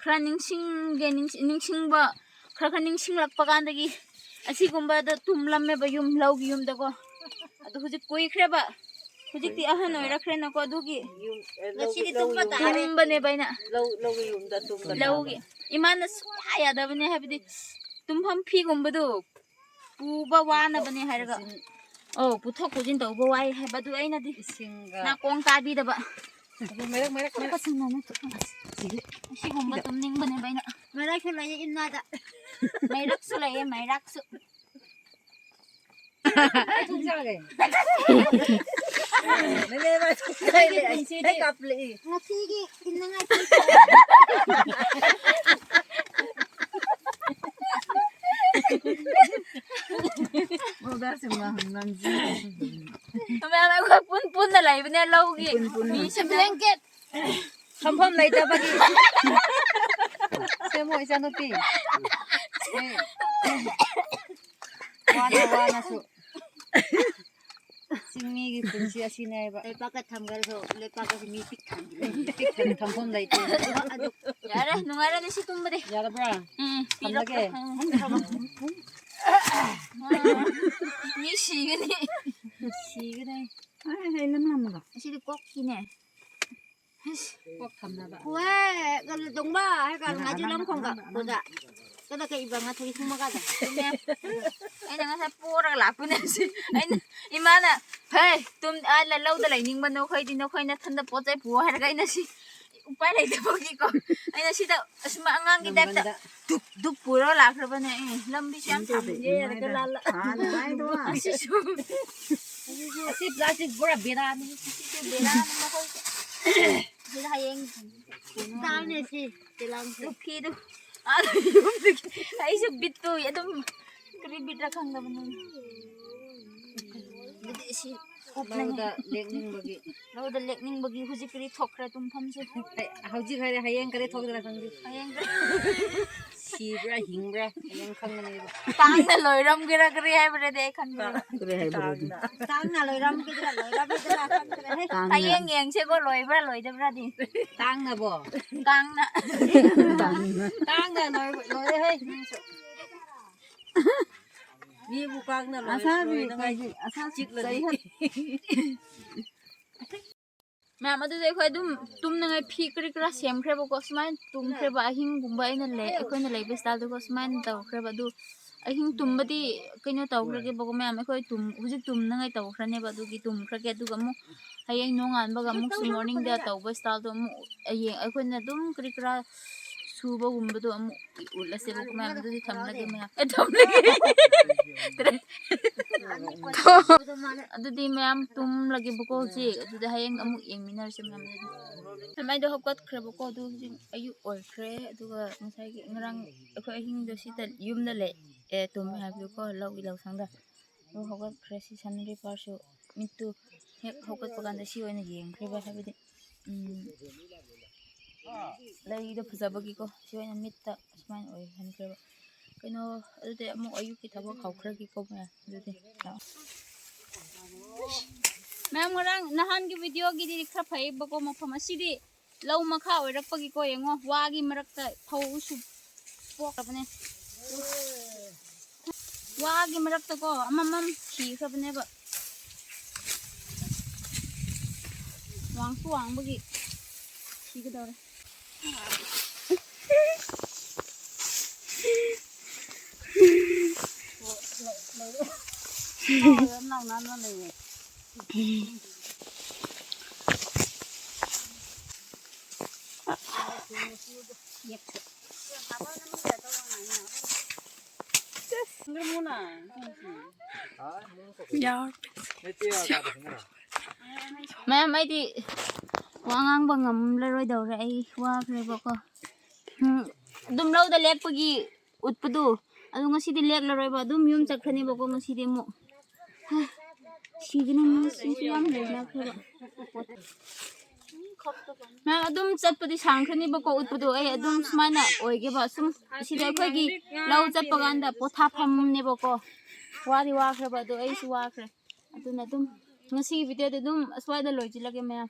ꯈꯔ ꯅꯤꯡꯁꯤꯡꯒꯦ, ꯅꯤꯡꯁꯤꯡ-, ꯅꯤꯡꯁꯤꯡꯕ, ꯈꯔ ꯈꯔ ꯅꯤꯡꯁꯤꯡꯂꯛꯄ ꯀꯥꯟꯗꯒꯤ ꯑꯁꯤꯒꯨꯝꯕꯗ ꯇꯨꯝꯂꯝꯃꯦꯕ ꯌꯨꯝ, ꯂꯧꯒꯤ ꯌꯨꯝꯗꯀꯣ꯫ ꯑꯗꯨ ꯍꯧꯖꯤꯛ ꯀꯨꯏꯈ꯭ꯔꯦꯕ꯫ ꯍꯧꯖꯤꯛꯇꯤ ꯑꯍꯟ ꯀꯨꯏꯈ꯭ꯔꯦꯕ꯫ ꯑꯣꯏꯔꯛꯈ꯭ꯔꯦꯅꯀꯣ, ꯑꯗꯨꯒꯤ ꯌꯨꯝ, ꯑꯦ, ꯂꯧ, ꯉꯁꯤꯗꯤ ꯂꯧ ꯇꯨꯝꯕ ꯌꯨꯝꯗ꯫ ꯇꯥꯔꯦ꯫ ꯇꯨꯝꯕꯅꯦꯕ ꯑꯩꯅ꯫ ꯂꯧ, ꯂꯧꯒꯤ ꯌꯨꯝꯗ ꯇꯨꯝꯕ ꯂꯧꯒꯤ꯫ ꯇꯥꯕ꯫ ꯏꯃꯥꯅ ꯁꯨꯡꯌꯥ ꯌꯥꯗꯕꯅꯦ, ꯍꯥꯏꯕꯗꯤ ꯇꯨꯝꯐꯝ ꯐꯤꯒꯨꯝꯕꯗꯨ ꯄꯨꯕ ꯋꯥꯅꯕꯅꯦ ꯍꯥꯏꯔꯒ꯫ ꯄꯨꯁꯤꯟ-, ꯑꯧ, ꯄꯨꯊꯣꯛ ꯄꯨꯁꯤꯟ ꯇꯧꯕ ꯋꯥꯏ ꯍꯥꯏꯕ, ꯑꯗꯨ ꯑꯩꯅꯗꯤ ꯏꯁꯤꯡꯒ꯫ ꯅꯥꯀꯣꯡ ꯇꯥꯕꯤꯗꯕ꯫ ꯑꯗꯨ ꯃꯔꯛ, ꯃꯔꯛ, ꯃꯔꯛ꯫ ꯀꯁꯤꯡꯅꯅꯦ꯫ ꯑꯁꯤꯒꯨꯝꯕ ꯇꯨꯝꯅꯤꯡꯕꯅꯦꯕ ꯑꯩꯅ꯫ ꯃꯩꯔꯥꯛꯁꯨ ꯂꯩꯌꯦ ꯏꯃꯥꯗ꯫ ꯃꯩꯔꯛꯁꯨ ꯂꯩꯌꯦ, ꯃꯩꯔꯥꯛꯁꯨ꯫ ꯅꯪ ꯀꯩ ꯃꯊꯦꯜ ꯆꯥꯔꯒꯦ? ꯑꯩꯒꯤ ꯄꯨꯟꯁꯤꯗꯤ ꯑꯩ ꯀꯥꯞꯂꯛꯏ꯫ ꯉꯁꯤꯒꯤ ꯊꯤꯟꯅꯉꯥꯏ ꯄꯣꯠ ꯃꯣꯗꯥꯁꯤꯡꯅ ꯍꯪꯅꯪꯁꯤ꯫ ꯃꯌꯥꯝ ꯑꯩꯈꯣꯏ ꯄꯨꯟ ꯄꯨꯟꯅ ꯂꯩꯕꯅꯦ ꯂꯧꯒꯤ ꯄꯨꯟ ꯄꯨꯟꯅ꯫ ꯃꯤꯁꯤꯡꯅ꯫ Blanket꯫ ꯐꯝꯐꯝ ꯂꯩꯇꯕꯒꯤ꯫ ꯁꯦꯝꯃꯣ ꯏꯆꯥꯅꯨꯄꯤ꯫ ꯑꯦ꯫ ꯋꯥꯅ ꯋꯥꯅꯁꯨ꯫ ꯆꯤꯡꯃꯤꯒꯤ ꯄꯨꯟꯁꯤ ꯑꯁꯤꯅꯦꯕ꯫ ꯂꯩꯄꯥꯛꯀ ꯊꯝꯈ꯭ꯔꯁꯨ ꯂꯩꯄꯥꯛꯀꯁꯤ ꯃꯤ ꯄꯤꯛ ꯊꯟꯈ꯭ꯔꯦ꯫ ꯄꯤꯛ ꯊꯟ ꯊꯝꯐꯝ ꯂꯩꯇꯦ꯫ ꯑꯗꯨ ꯌꯥꯔꯦ, ꯅꯨꯡꯉꯥꯏꯔꯦ ꯉꯁꯤ ꯇꯨꯝꯕꯗꯤ꯫ ꯌꯥꯔꯕ꯭ꯔꯥ? ꯎꯝ, ꯊꯝꯂꯒꯦ? ꯄꯤꯔꯛꯄ-, ꯎꯝ, ꯊꯝꯃꯣ꯫ ꯃꯤ ꯁꯤꯒꯅꯤ꯫ ꯁꯤꯒꯅꯤ꯫ ꯑꯩ ꯍꯩ ꯂꯝ ꯂꯝꯒ꯫ ꯑꯁꯤꯗꯤ ꯀꯣꯛꯀꯤꯅꯦ꯫ ꯀꯣꯛ ꯊꯝꯅꯕ꯫ ꯍꯣꯏ, ꯀꯩꯅꯣ ꯇꯣꯡꯕ ꯍꯥꯏ ꯀꯥꯟꯗ ꯉꯥꯏꯁꯨ ꯂꯝ ꯈꯣꯡꯒ ꯄꯨꯗ꯫ ꯀꯗ ꯀꯩ ꯏꯕ ꯉꯥ ꯊꯣꯏ ꯁꯨꯝꯕ ꯀꯥꯗ꯫ ꯆꯨꯝꯃꯦ꯫ ꯑꯩꯅ ꯉꯁꯥꯏ ꯄꯣꯔꯒ ꯂꯥꯛꯄꯅꯦ ꯁꯤ꯫ ꯑꯩꯅ, "ꯏꯃꯥꯅ, ꯍꯦ, ꯇꯨꯝ, ꯑꯥ, ꯂ-, ꯂꯧꯗ ꯂꯩꯅꯤꯡꯕ ꯅꯈꯣꯏꯗꯤ ꯅꯈꯣꯏ ꯅꯊꯟꯗ ꯄꯣꯠ ꯆꯩ ꯄꯨꯑꯣ" ꯍꯥꯏꯔꯒ ꯑꯩꯅ ꯁꯤ ꯎꯄꯥꯏ ꯂꯩꯇꯕꯒꯤꯀꯣ꯫ ꯑꯩꯅ ꯁꯤꯗ ꯑꯁꯨꯝ ꯑꯉꯥꯡꯒꯤ ꯇꯥꯏꯞꯇ ꯅꯝꯕꯟꯗ꯫ ꯗꯨꯞ, ꯗꯨꯞ ꯄꯨꯔꯒ ꯂꯥꯛꯈ꯭ꯔꯕꯅꯦ꯫ ꯑꯦ, ꯂꯝꯕꯤꯁꯨ ꯌꯥꯝ ꯁꯥꯡꯕꯅꯦ꯫ ꯌꯦꯔꯒ ꯂꯥꯜꯂ-, ꯍꯥꯟꯅ ꯍꯥꯏꯗꯣ꯫ ꯑꯁꯤꯁꯨ꯫ ꯑꯁꯤ plastic ꯄꯨꯔꯥ ꯕꯦꯔꯥꯅꯤ꯫ ꯁꯤꯁꯨ ꯕꯦꯔꯥꯅꯤ ꯃꯈꯣꯏꯁꯦ꯫ ꯁꯤꯗ ꯍꯌꯦꯡ ꯇꯥꯕꯅꯦ ꯁꯤ ꯇꯦꯂꯥꯡꯁꯦ꯫ ꯐꯤꯗꯨ ꯑꯥꯗ ꯌꯨꯝꯗꯒꯤ ꯑꯩꯁꯨ ꯕꯤꯠꯇꯨ ꯑꯗꯨꯝ ꯀꯔꯤ ꯕꯤꯠꯔ ꯈꯪꯗꯕꯅꯤ꯫ ꯑꯗꯨꯗꯤ ꯁꯤ ꯂꯧꯗ ꯂꯦꯛꯅꯤꯡꯕꯒꯤ꯫ ꯂꯧꯗ ꯂꯦꯛꯅꯤꯡꯕꯒꯤ ꯍꯧꯖꯤꯛ ꯀꯔꯤ ꯊꯣꯛꯈ꯭ꯔꯦ ꯇꯨꯝꯐꯝꯁꯨ꯫ ꯍꯧꯖꯤꯛ ꯍꯥꯏꯔꯦ, ꯍꯌꯦꯡ ꯀꯔꯤ ꯊꯣꯛꯀꯗ꯭ꯔꯥ ꯈꯪꯗꯦ꯫ ꯍꯌꯦꯡ ꯁꯤꯕ꯭ꯔꯥ ꯍꯤꯡꯕ꯭ꯔꯥ ꯍꯌꯦꯡ ꯈꯪꯒꯅꯦꯕ꯫ ꯀꯥꯡꯅ ꯂꯣꯏꯔꯝꯒꯦꯔꯥ ꯀꯔꯤ ꯍꯥꯏꯕ꯭ꯔꯗꯤ ꯑꯩ ꯈꯪꯗꯦ꯫ ꯀꯔꯤ ꯍꯥꯏꯕ꯭ꯔꯗꯤ? ꯀꯥꯡꯅ꯫ ꯀꯥꯡꯅ ꯂꯣꯏꯔꯝꯒꯗ꯭ꯔꯥ ꯂꯣꯏꯔꯝꯒꯗ꯭ꯔꯥ ꯈꯪꯗ꯭ꯔꯦ꯫ ꯀꯥꯡꯅ꯫ ꯍꯌꯦꯡ ꯌꯦꯡꯁꯦꯀꯣ ꯂꯣꯏꯕ꯭ꯔꯥ ꯂꯣꯏꯗꯕ꯭ꯔꯥꯗꯤ꯫ ꯀꯥꯡꯅꯕꯣ? ꯀꯥꯡꯅ꯫ ꯀꯥꯡꯅ꯫ ꯀꯥꯡꯅ ꯂꯣꯏ-, ꯂꯣꯏꯔꯦ ꯍꯦ꯫ ꯃꯤꯕꯨ ꯀꯥꯡꯅ ꯂꯣꯏ-, ꯑꯁꯥꯕꯤ ꯂꯣꯏꯅꯉꯥꯏ ꯀꯩꯒꯤ ꯑꯁꯥ ꯆꯤꯛꯂꯗꯤ꯫ ꯆꯩꯍꯟ-, ꯃꯌꯥꯝ ꯑꯗꯨꯗꯤ ꯑꯩꯈꯣꯏ ꯑꯗꯨꯝ ꯇꯨꯝꯅꯉꯥꯏ ꯐꯤ ꯀꯔꯤ ꯀꯔꯥ ꯁꯦꯝꯈ꯭ꯔꯦꯕꯀꯣ꯫ ꯁꯨꯃꯥꯏꯅ ꯇꯨꯝꯈ꯭ꯔꯦꯕ ꯑꯍꯤꯡꯒꯨꯝꯕ ꯑꯩꯅ ꯂꯩ-, ꯑꯩꯈꯣꯏꯅ ꯂꯩꯕ ꯁ꯭ꯇꯥꯏꯜꯗꯨꯀꯣ ꯁꯨꯃꯥꯏꯅ ꯇꯧꯈ꯭ꯔꯦꯕ꯫ ꯑꯗꯨ ꯑꯍꯤꯡ ꯇꯨꯝꯕꯗꯤ ꯀꯩꯅꯣ ꯇꯧꯈ꯭ꯔꯒꯦꯕꯀꯣ ꯃꯌꯥꯝ, ꯑꯩꯈꯣꯏ ꯇꯨꯝ-, ꯍꯧꯖꯤꯛ ꯇꯨꯝꯅꯉꯥꯏ ꯇꯧꯈ꯭ꯔꯅꯦꯕ꯫ ꯑꯗꯨꯒꯤ ꯇꯨꯝꯈ꯭ꯔꯒꯦ꯫ ꯑꯗꯨꯒ ꯑꯃꯨꯛ ꯍꯌꯦꯡ ꯅꯣꯡꯉꯥꯟꯕꯒ ꯑꯃꯨꯛꯁꯨ ꯃꯣꯔꯅꯤꯡꯗ ꯇꯧꯕ ꯁ꯭ꯇꯥꯏꯜꯗꯣ ꯑꯃꯨꯛ ꯍꯌꯦꯡ ꯑꯩꯈꯣꯏꯅ ꯑꯗꯨꯝ ꯀꯔꯤ ꯀꯔꯥ ꯁꯨꯕꯒꯨꯝꯕꯗꯣ ꯑꯃꯨꯛ ꯎꯠꯂꯁꯦꯕꯀꯣ ꯃꯌꯥꯝ꯫ ꯑꯗꯨꯗꯤ ꯊꯝꯂꯒꯦ ꯃꯌꯥꯝ꯫ ꯑꯦ, ꯊꯝꯂꯒꯦ꯫ ꯑꯗꯨꯗꯤ ꯃꯌꯥꯝ ꯇꯨꯝꯂꯒꯦꯕꯀꯣ ꯍꯧꯖꯤꯛ꯫ ꯑꯗꯨꯗꯤ ꯍꯌꯦꯡ ꯑꯃꯨꯛ ꯌꯦꯡꯃꯤꯟꯅꯔꯁꯦ ꯃꯌꯥꯝ꯫ ꯑꯗꯨꯗꯤ ꯃꯩꯗꯣ ꯍꯧꯒꯠꯈ꯭ꯔꯦꯕꯀꯣ꯫ ꯑꯗꯨ ꯍꯧꯖꯤꯛ ꯑꯌꯨꯛ ꯑꯣꯏꯈ꯭ꯔꯦ꯫ ꯑꯗꯨꯒ ꯉꯁꯥꯏꯒꯤ ꯉꯔꯥꯡ ꯑꯩꯈꯣꯏ ꯑꯍꯤꯡꯗꯣ ꯁꯤꯗ ꯌꯨꯝꯗ ꯂꯩ, ꯑꯦ, ꯇꯨꯝꯃꯦ ꯍꯥꯏꯕꯗꯨꯀꯣ, ꯂꯧꯒꯤ ꯂꯧꯁꯪꯗ꯫ ꯑꯗꯨ ꯍꯧꯒꯠꯈ꯭ꯔꯦ꯫ ꯁꯤ ꯁꯟ ꯔꯤꯄꯥꯔꯁꯨ ꯃꯤꯠꯇꯨ ꯍꯦꯛ ꯍꯧꯒꯠꯄ ꯀꯥꯟꯗ ꯁꯤ ꯑꯣꯏꯅ ꯌꯦꯡꯈ꯭ꯔꯦꯕ, ꯍꯥꯏꯕꯗꯤ, ꯎꯝ, ꯂꯩꯗꯣ ꯐꯖꯕꯒꯤꯀꯣ ꯁꯤ ꯑꯣꯏꯅ ꯃꯤꯠꯇ ꯁꯨꯃꯥꯏꯅ ꯑꯣꯏꯍꯟꯈ꯭ꯔꯦꯕ꯫ ꯀꯩꯅꯣ, ꯑꯗꯨꯗꯤ ꯑꯃꯨꯛ ꯑꯌꯨꯛꯀꯤ ꯊꯕꯛ ꯍꯧꯈ꯭ꯔꯒꯦꯀꯣ ꯃꯌꯥꯝ꯫ ꯑꯗꯨꯗꯤ ꯂꯥꯛꯑꯣ꯫ ꯃꯌꯥꯝ, ꯉꯔꯥꯡ ꯅꯍꯥꯟꯒꯤ ꯚꯤꯗꯤꯑꯣꯒꯤꯗꯤ ꯈꯔ ꯐꯩꯌꯦꯕꯀꯣ, ꯃꯐꯝ ꯑꯁꯤꯗꯤ ꯂꯧ ꯃꯈꯥ ꯑꯣꯏꯔꯛꯄꯒꯤꯀꯣ, ꯌꯦꯡꯉꯣ, ꯋꯥꯒꯤ ꯃꯔꯛꯇ ꯐꯧꯁꯨ ꯄꯣꯛꯂꯕꯅꯦ꯫ ꯋꯥꯒꯤ ꯃꯔꯛꯇꯀꯣ ꯑꯃꯃꯝ ꯊꯤꯈ꯭ꯔꯕꯅꯦꯕ꯫ ꯋꯥꯡꯁꯨ ꯋꯥꯡꯕꯒꯤ ꯊꯤꯒꯗꯧꯔꯦ꯫ ꯃꯌꯥꯝ, ꯑꯩꯗꯤ ꯋꯥ ꯉꯥꯡꯕ ꯉꯝꯂꯔꯣꯏꯗꯧꯔꯦ, ꯑꯩ ꯋꯥꯈ꯭ꯔꯦꯕꯀꯣ꯫ ꯎꯝ, ꯑꯗꯨꯝ ꯂꯧꯗ ꯂꯦꯛꯄꯒꯤ ꯎꯠꯄꯗꯨ, ꯑꯗꯨ ꯉꯁꯤꯗꯤ ꯂꯦꯛꯂꯔꯣꯏꯕ, ꯑꯗꯨꯝ ꯌꯨꯝ ꯆꯠꯈ꯭ꯔꯅꯦꯕꯀꯣ ꯉꯁꯤꯗꯤ ꯑꯃꯨꯛ꯫ ꯍꯥ, ꯁꯤꯒꯅꯤ, ꯃꯁꯤꯁꯨ ꯌꯥꯝ ꯂꯩꯅꯈ꯭ꯔꯦꯕ꯫ ꯃꯌꯥꯝ, ꯑꯗꯨꯝ ꯆꯠꯄꯗꯤ ꯁꯥꯡꯈ꯭ꯔꯅꯤꯕꯀꯣ ꯎꯠꯄꯗꯣ, ꯑꯩ ꯑꯗꯨꯝ ꯁꯨꯃꯥꯏꯅ ꯑꯣꯏꯒꯦꯕ꯫ ꯁꯨꯝ ꯑꯁꯤꯗ ꯑꯩꯈꯣꯏꯒꯤ ꯂꯧ ꯆꯠꯄ ꯀꯥꯟꯗ ꯄꯣꯊꯥꯐꯝꯅꯦꯕꯀꯣ꯫ ꯋꯥꯗꯤ ꯋꯥꯈ꯭ꯔꯕ, ꯑꯗꯣ ꯑꯩꯁꯨ ꯋꯥꯈ꯭ꯔꯦ꯫ ꯑꯗꯨꯅ ꯑꯗꯨꯝ ꯉꯁꯤꯒꯤ ꯚꯤꯗꯤꯑꯣꯗꯤ ꯑꯗꯨꯝ ꯑꯁ꯭ꯋꯥꯏꯗ ꯂꯣꯏꯁꯤꯜꯂꯒꯦ ꯃꯌꯥꯝ꯫